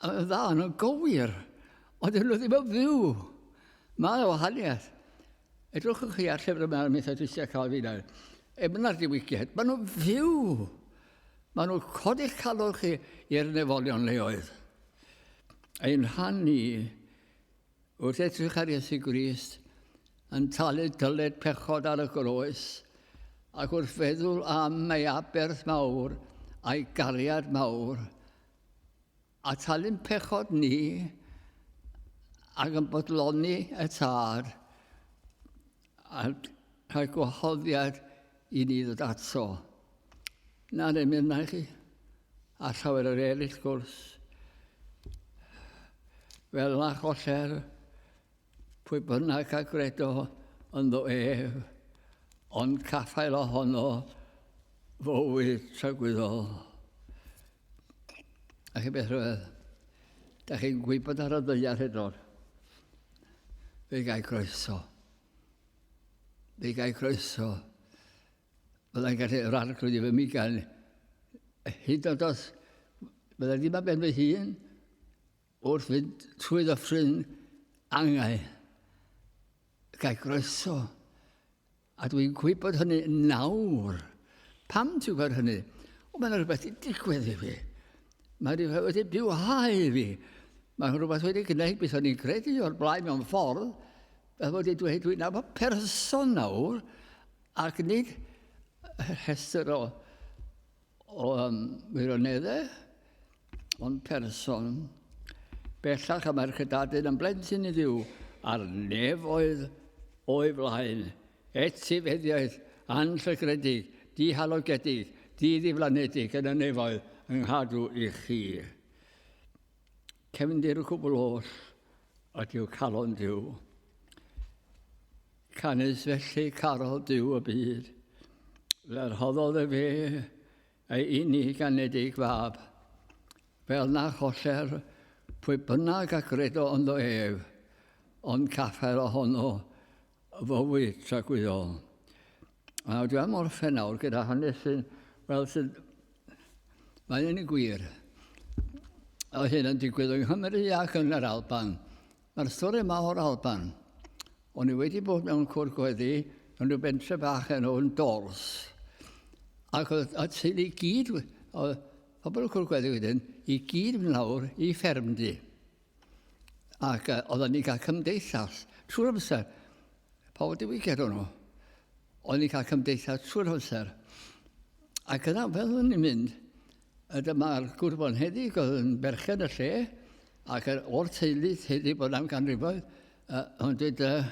Yn dda, yn gywir, ond dyn nhw ddim yn fyw. Mae yna wahaniaeth. Edrychwch chi ar llyfr yma ar Methodistiaid Calfinaidd. Emyna'r diwygiad, maen nhw'n fyw. Maen nhw'n codi'ch calon chi i'r nefolion leoedd. Ein rhan ni, wrth edrych ar Iesu Grist, yn talu dyled pechod ar y groes, ac wrth feddwl am ei aberth mawr a'i gariad mawr, A talu'n pechod ni, ac yn bodloni y Tad, a rhoi gwahoddiad i ni ddod ato. Na'n emyn na i chi, a llawer o'r eraill gwrs. Fel na choller, pwy bynnag a gredo ynddo ef, ond caffael ohono fywyd tragwyddol. A chi beth rhyfedd, da chi'n gwybod ar y ddaear hyd yn Fe gai croeso. Fe gai croeso. Byddai'n gallu yr arglwydd i fy migan. Hyd yn oed os byddai ddim ar ben fy hun, wrth fynd trwy ddyffryn angau, gai groeso. A dwi'n gwybod hynny nawr. Pam ti'n gwybod hynny? O, mae yna rhywbeth wedi digwydd i fi. Mae rhywbeth wedi bywhau i fi. Mae rhywbeth wedi gwneud beth o'n i'n credu o'r blaen mewn ffordd. Fel bod wedi dweud, dwi'n nabod person nawr, ac nid rhestr o, o um, wirioneddau, ond person. Bellach y mae'r cydadyn yn blentyn i Dduw a'r nefoedd o'i flaen, etifeddiaeth anllygredig, dihalogedig, diddiflanedig yn y nefoedd yng nghadw i chi. Cefndir y cwbl oll ydyw calon Duw. Canys felly carodd Duw y byd, fel rhoddodd efe ei unig anedig fab, fel na choller pwy bynnag a gredo ynddo ef, ond caffael ohono fywyd tragwyddol. A dwi am orffen nawr gyda hanes sy'n, wel, sy'n, mae'n un gwir. Oedd hyn yn digwydd yng Nghymru ac yn yr Alban. Mae'r stori yma o'r Alban. O'n i wedi bod mewn cwr gweddi yn rhyw bentre bach enw yn Dors. Ac oedd y teulu i gyd, oedd pobl y cwr gweddi wedyn, i gyd yn lawr i ffermdy. Ac uh, oedden ni'n cael cymdeithas trwy'r amser. Pobl diwygiad o'n nhw. Oedden ni'n cael cymdeithas trwy'r amser. Ac yna, fel o'n ni'n mynd, A dyma'r gŵr bonheddig oedd yn berchen y lle, ac o'r teulu, teulu bod am ganrifoedd, uh, ond dweud, uh,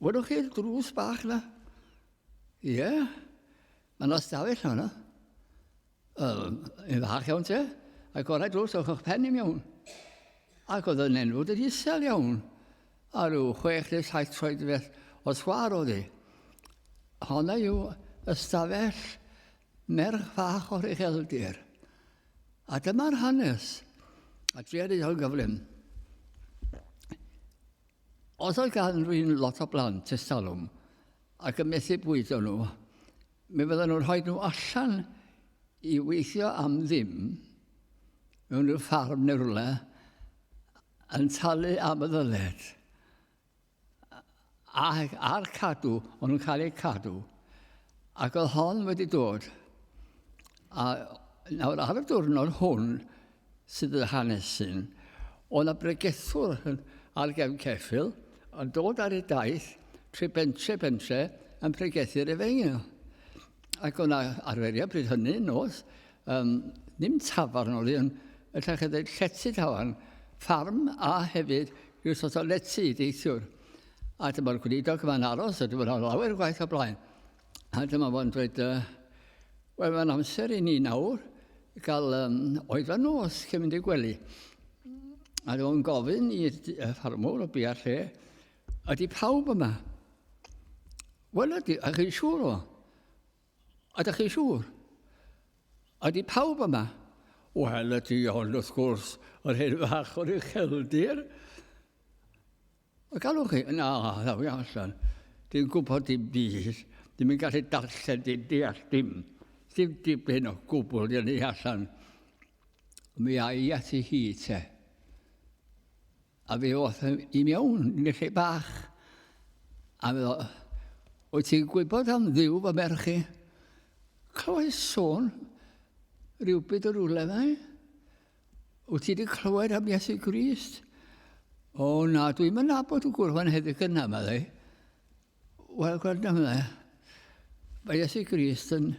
welwch chi'r drws bach na? Ie, yeah. mae yna stafell yna. Uh, yn fach iawn te, a gorau drws o'ch o'ch pen i mewn. Ac oedd yn enw dyd isel iawn, a rhyw 6 neu 7 troedfedd o sgwâr oedd hi. Honna yw ystafell Merch fach o'r ucheldir. A dyma'r hanes. A dria ddeud o'n gyflym. Os oedd gan rhywun lot o blant ers talwm ac yn methu bwydo nhw, mi fydden nhw'n rhoi nhw allan i weithio am ddim mewn rhyw ffarm neu rhywle yn talu am y ddyled. ac a'r cadw, o'n nhw'n cael eu cadw. Ac oedd hon wedi dod. A nawr ar y diwrnod hwn sydd yn hanesyn, oedd yna bregethwr ar gefn ceffyl yn dod ar ei daith trwy bentre bentre yn pregethu'r efengyl. Ac oedd yna arferiad bryd hynny, nos, um, ddim tafarn oedd hi, ond ella chi ddweud llety tafarn, ffarm a hefyd rhyw sort o lety i deithiwr. A dyma'r gweinidog yma'n aros, a dyma'n lawer gwaith o blaen. A dyma fo'n dweud, uh, wel, mae'n amser i ni nawr gael um, oedfa nos cyn mynd i gwely. A dyma fo'n gofyn i'r ffarmwr o bia'r lle, ydy pawb yma? Wel, ydy, a chi'n siŵr o? Ydych chi'n siŵr? Ydy pawb yma? Wel, ydy, ond wrth gwrs, yr hyn fach o'r ucheldir. Y galwch chi? Na, ddaw i allan. Dwi'n gwybod dim byd. Ddim yn gallu darllen, dim deall dim. Dim dibyn o gwbl dyn ni allan. Mi a i ati hi te. A fe o'th i mewn yn y lle bach. A fe ddo, wyt ti'n gwybod am Dduw fy merch i? Clywais sôn rhywbeth o rywle fe. Wyt ti wedi clywed am Iesu Grist? O na, dwi'n mynd nabod y gwr fan heddiw gyna, meddai. Wel, gwrando, meddai. Mae Iesu Grist yn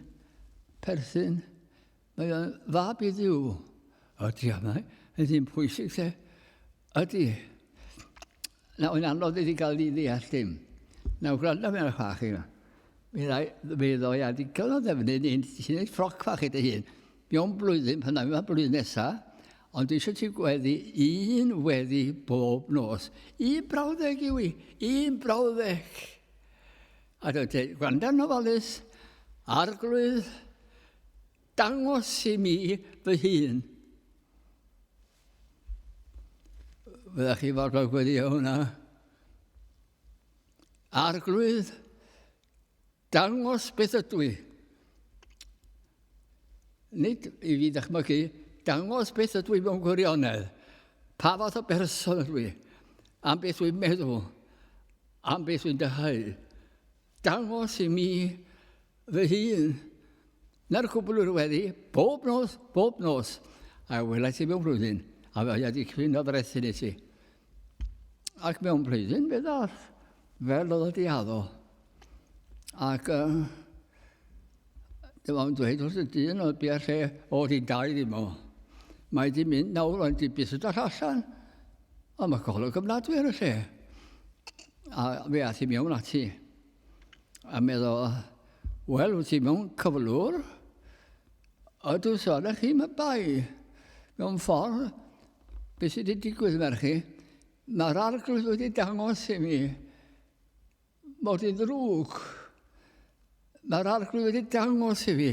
perthyn. Mae o'n fab i Dduw. Ydy, mae yn ddyn pwysig te. Ydy. Na, o'n anodd iddi gael i ddeall dim. Nawr, gwrando mewn fach i. Mi mi ddoi a digon o ddefnydd i'n ti'n gwneud ffroc fach i dy hun. Mewn blwyddyn, pan yma blwyddyn nesa, ond dwi eisiau ti gweddi un weddi bob nos. Un brawddeg yw i, un brawddeg. A dwi'n dweud, gwrando yn ofalus, arglwydd, Dangos i mi fy hun. Fyddech chi fodlon gweddio hwnna? Arglwydd, dangos beth ydw i. Nid i fi ddychmygu, dangos beth ydw i mewn gwirionedd. Pa fath o berson ydw i? Am beth dwi'n meddwl? Am beth dwi'n dyheu? Dangos i mi fy hun. Na'r cwbl yw'r weddi, bob nos, bob nos. A welais i mewn blwyddyn, a fe oedd wedi cwyno frethyn i ti. Ac mewn blwyddyn fe ddath, fel oedd wedi addo. Ac uh, dyma o'n dweud wrth y dyn oedd bia lle, o, di'n dau ddim o. Mae di mynd nawr, ond di byth yn dod allan. Ond mae golwg ofnadwy ar y lle. A fe ath i mewn ati. A meddwl, wel, wyt ti mewn cyflwr? Ydw, so ydych chi, mae bai. Mewn ffordd, beth sydd wedi digwydd, merch i? Mae'r arglwydd wedi dangos i mi mod i'n ddrwg. Mae'r arglwydd wedi dangos i fi.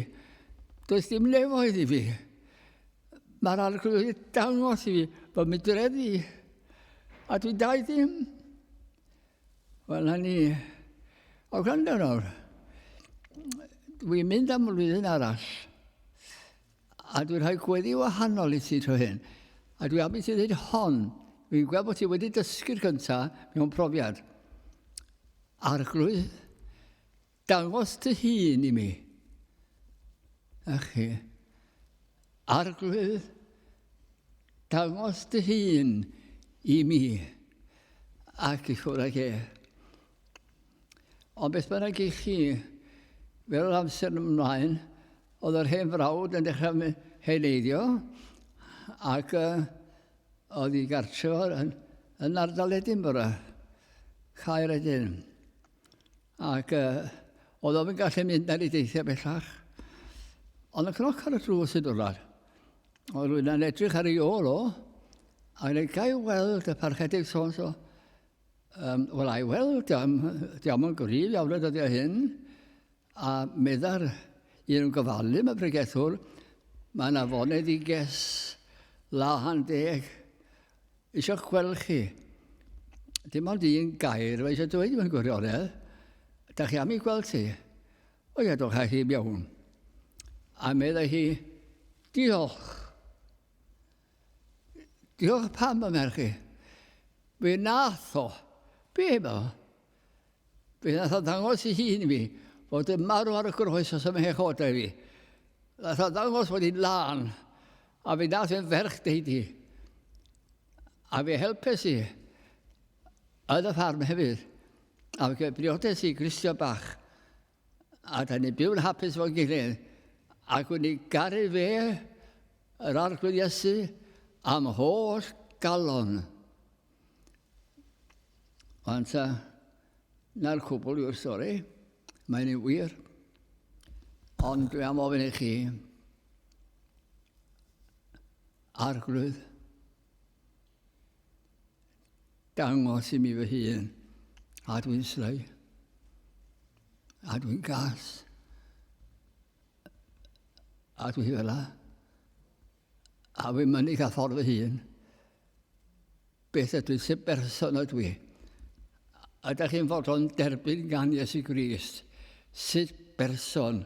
Does dim nefoedd i fi. Mae'r arglwydd wedi dangos i fi fy mudreddi. A dwi'n dau ddim. Wel, na ni. O, gwrando nawr. Dwi'n mynd am flwyddyn arall. A dwi'n rhoi gweddi wahanol i ti tro hyn. A dwi am i ti ddweud hon. Fi'n gweld bod ti wedi dysgu'r gyntaf mewn profiad. Arglwydd, dangos dy hun i mi. A chi. Arglwydd, dangos dy hun i mi. Ac i ffwrdd ag e. Ond beth bynnag i chi, fel yr amser yn ymlaen, oedd yr hen frawd yn dechrau heneiddio, ac uh, oedd i gartref yn, yn ardal Edinburgh, Caer Edin. Ac uh, oedd o'n gallu mynd ar ei deithiau bellach. Ond y cnoc ar y drws yn dod. Oedd rhywun yn edrych ar ei ôl o, ac yn ei gael weld y parchedig so-and-so. Um, Wel, ai wel, diolch yn gryf iawn y dyddiau hyn. A meddai'r un yn gofalu mae pregethwr, mae yna foneddiges lân deg eisiau gweld chi. Dim ond un gair mae eisiau dweud mewn gwirionedd. Da chi am ei gweld ti? O ie, dowch â hi mewn. A meddai hi, diolch. Diolch pam y merch i. Fe nath o. Be fo? Fe nath o ddangos i hun i fi fod yn marw ar y groes os ym mhechodau fi. Nath o ddangos fod hi'n lân. A fe nath e'n ferch deud i. A fe helpes i yn y ffarm hefyd. A fe briodes i Gristion bach. A da ni'n byw'n hapus fo'n gilydd. Ac wni garu fe, yr Arglwydd Iesu, am holl galon. Ond ta, na'r cwbl yw'r stori. Mae'n ei wir. Ond dwi am ofyn i chi, Arglwydd, dangos i mi fy hun, a dwi'n sly, a dwi'n gas, a dwi fel a, a fi'n mynnu cael ffordd fy hun. Beth ydw i, sut berson ydw i? Ydych chi'n fodlon derbyn gan Iesu Grist? Sut berson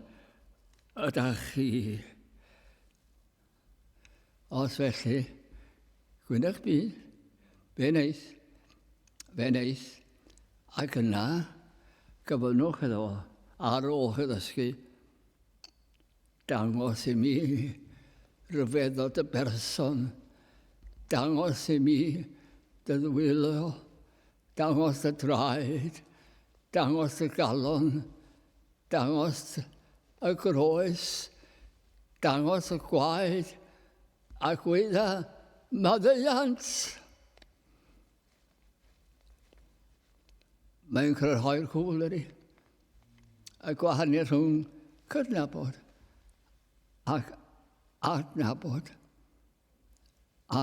ydych chi? Os felly, gwynech byd, fe wneith, fe wneith, ac yna gofynnwch iddo fo, ar ôl chi ddysgu, dangos i mi ryfeddod y berson, dangos i mi dy ddwylo, dangos dy draed, dangos dy galon, dangos y groes, Dangos y gwaed a gwydda maddeuant. Mae'n crynhoi'r cwbl, ydy. Y gwahaniaeth rhwng cydnabod ac adnabod.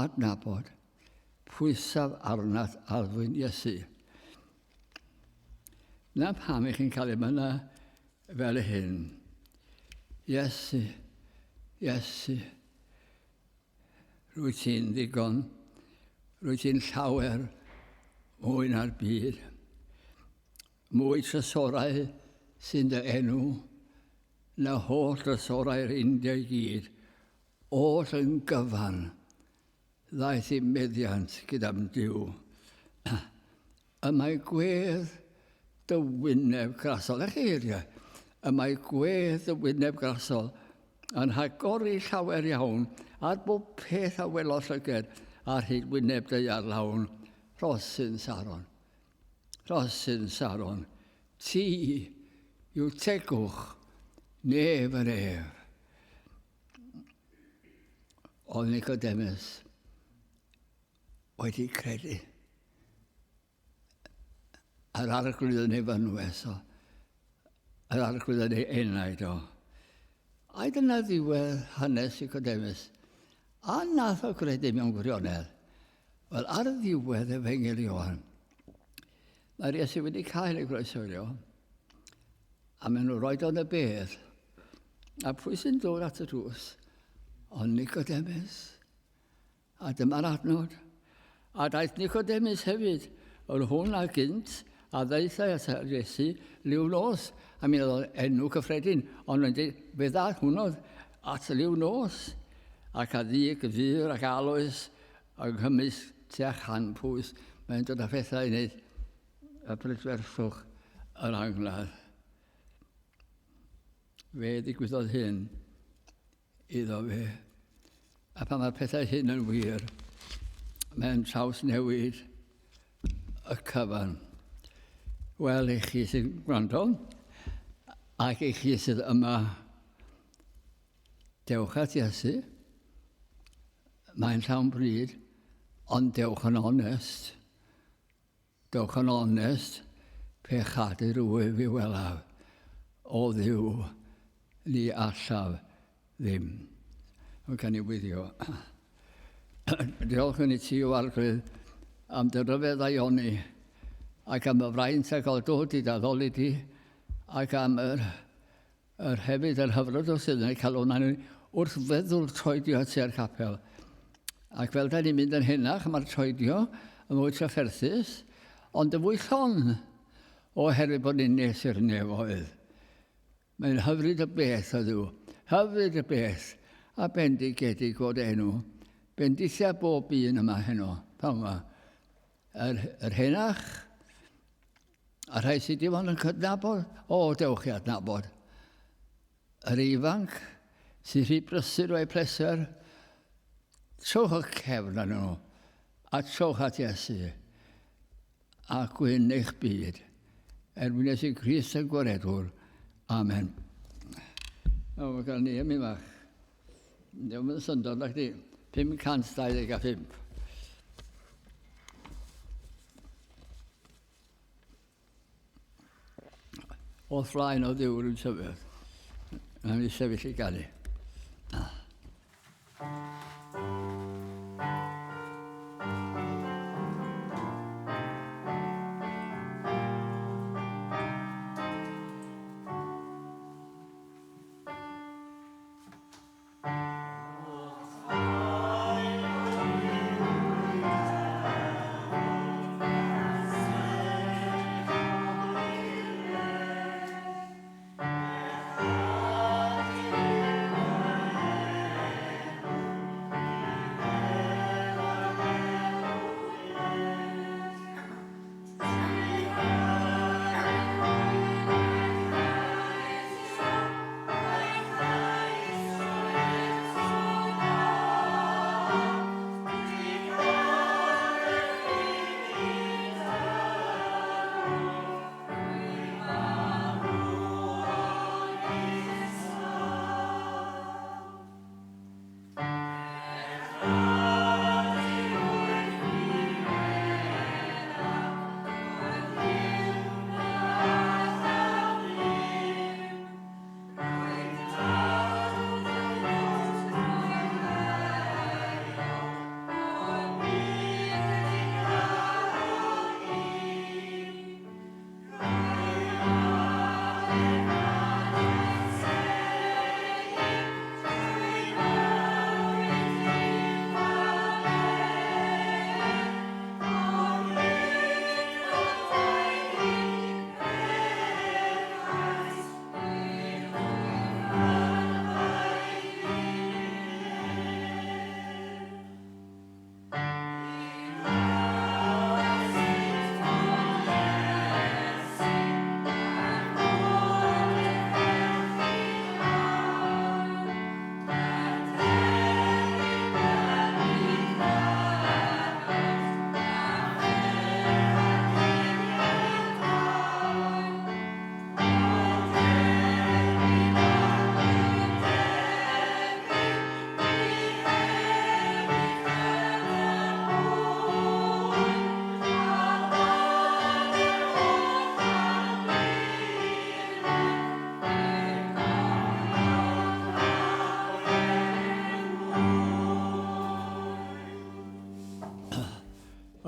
Adnabod pwysaf arnat arddwyn Iesu. Na pam i chi'n cael ei myna fel hyn. Iesu, Iesu, rwy ti'n ddigon, rwy ti'n llawer mwy na'r byd. Mwy trysorau sy'n dy enw na holl drysorau'r India i gyd. Oll yn gyfan, ddaeth i meddiant gyda'm Duw. Y mae gwedd dy wyneb grasol, eich eiriau, y mae gwedd dy wyneb grasol yn rhagori llawer iawn ar bob peth a welodd llyged ar hyd wyneb daear lawn, rhosyn Saron. Rhosyn Saron, ti yw tegwch nef yn ef. Oedd Nicodemus wedi credu. Yr arglwydd yn ei fynwes o. Yr arglwydd yn ei enaid o. Ai dyna ddiwedd hanes Nicodemus? A nath o gredu mewn gwirionedd? Wel, ar ddiwedd Efengyl Ioan, mae'r Iesu wedi cael ei groeshoelio, a maen nhw'n rhoi o'n y bedd. A pwy sy'n dod at y drws? Ond Nicodemus. A dyma'r adnod. A daeth Nicodemus hefyd, yr hwn a gynt a ddaethai at Iesu liw nos. A mi oedd o'n enw cyffredin, ond mae'n dweud, fe ddaeth hwnnw at liw nos, ac a ddig fyr ac aloes. yng nghymysg tua chan pwys, mae'n dod â phethau i wneud y brydferthwch yr angladd. Fe ddigwyddodd hyn iddo fe. A pan mae'r pethau hyn yn wir, mae'n trawsnewid y cyfan. Wel, i chi sy'n gwrando, ac i chi sydd yma, dewch at Iesu. Mae'n llawn bryd, ond dewch yn onest. Dewch yn onest, pechadur wyf i welaf, o Dduw, ni allaf ddim. Mae'n cael ei wyddio. Diolch yn i ti, o Arglwydd, am dy ryfedd ddaioni, ac am y fraint a gael dod i d'addoli di, ac am yr Yr hefyd yr hyfrydwch sydd yn eu calonnau ni wrth feddwl troedio tua'r capel. Ac fel da ni'n mynd yn henach, mae'r troedio yn fwy trafferthus, ond yn fwy llon, oherwydd bod ni'n nes i'r nefoedd. Mae'n hyfryd y beth, o Dduw, hyfryd y beth, a bendigedig fod enw. Bendithia bob un yma heno, pawb yma. Yr, yr henach, A rhai sydd dim ond yn cydnabod, o, dewch i adnabod. Yr ifanc sy'n rhy brysur o'i pleser, trowch y cefn arnyn nhw, a trowch at Iesu, a gwyn eich byd, er mwyn Iesu Grist y Gwaredwr. Amen. O, mae gael ni am i fach. Diolch yn syndod, na chdi. 525. O'th flaen o Dduw rwy'n sefyll. Nawn ni sefyll i ganu.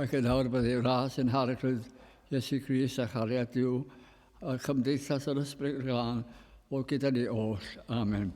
Ac yn awr bydd ei ras yn Harglwydd Iesu Grist a chariad Duw a chymdeithas yr Ysbryd Glân fod gyda ni oll. Amen.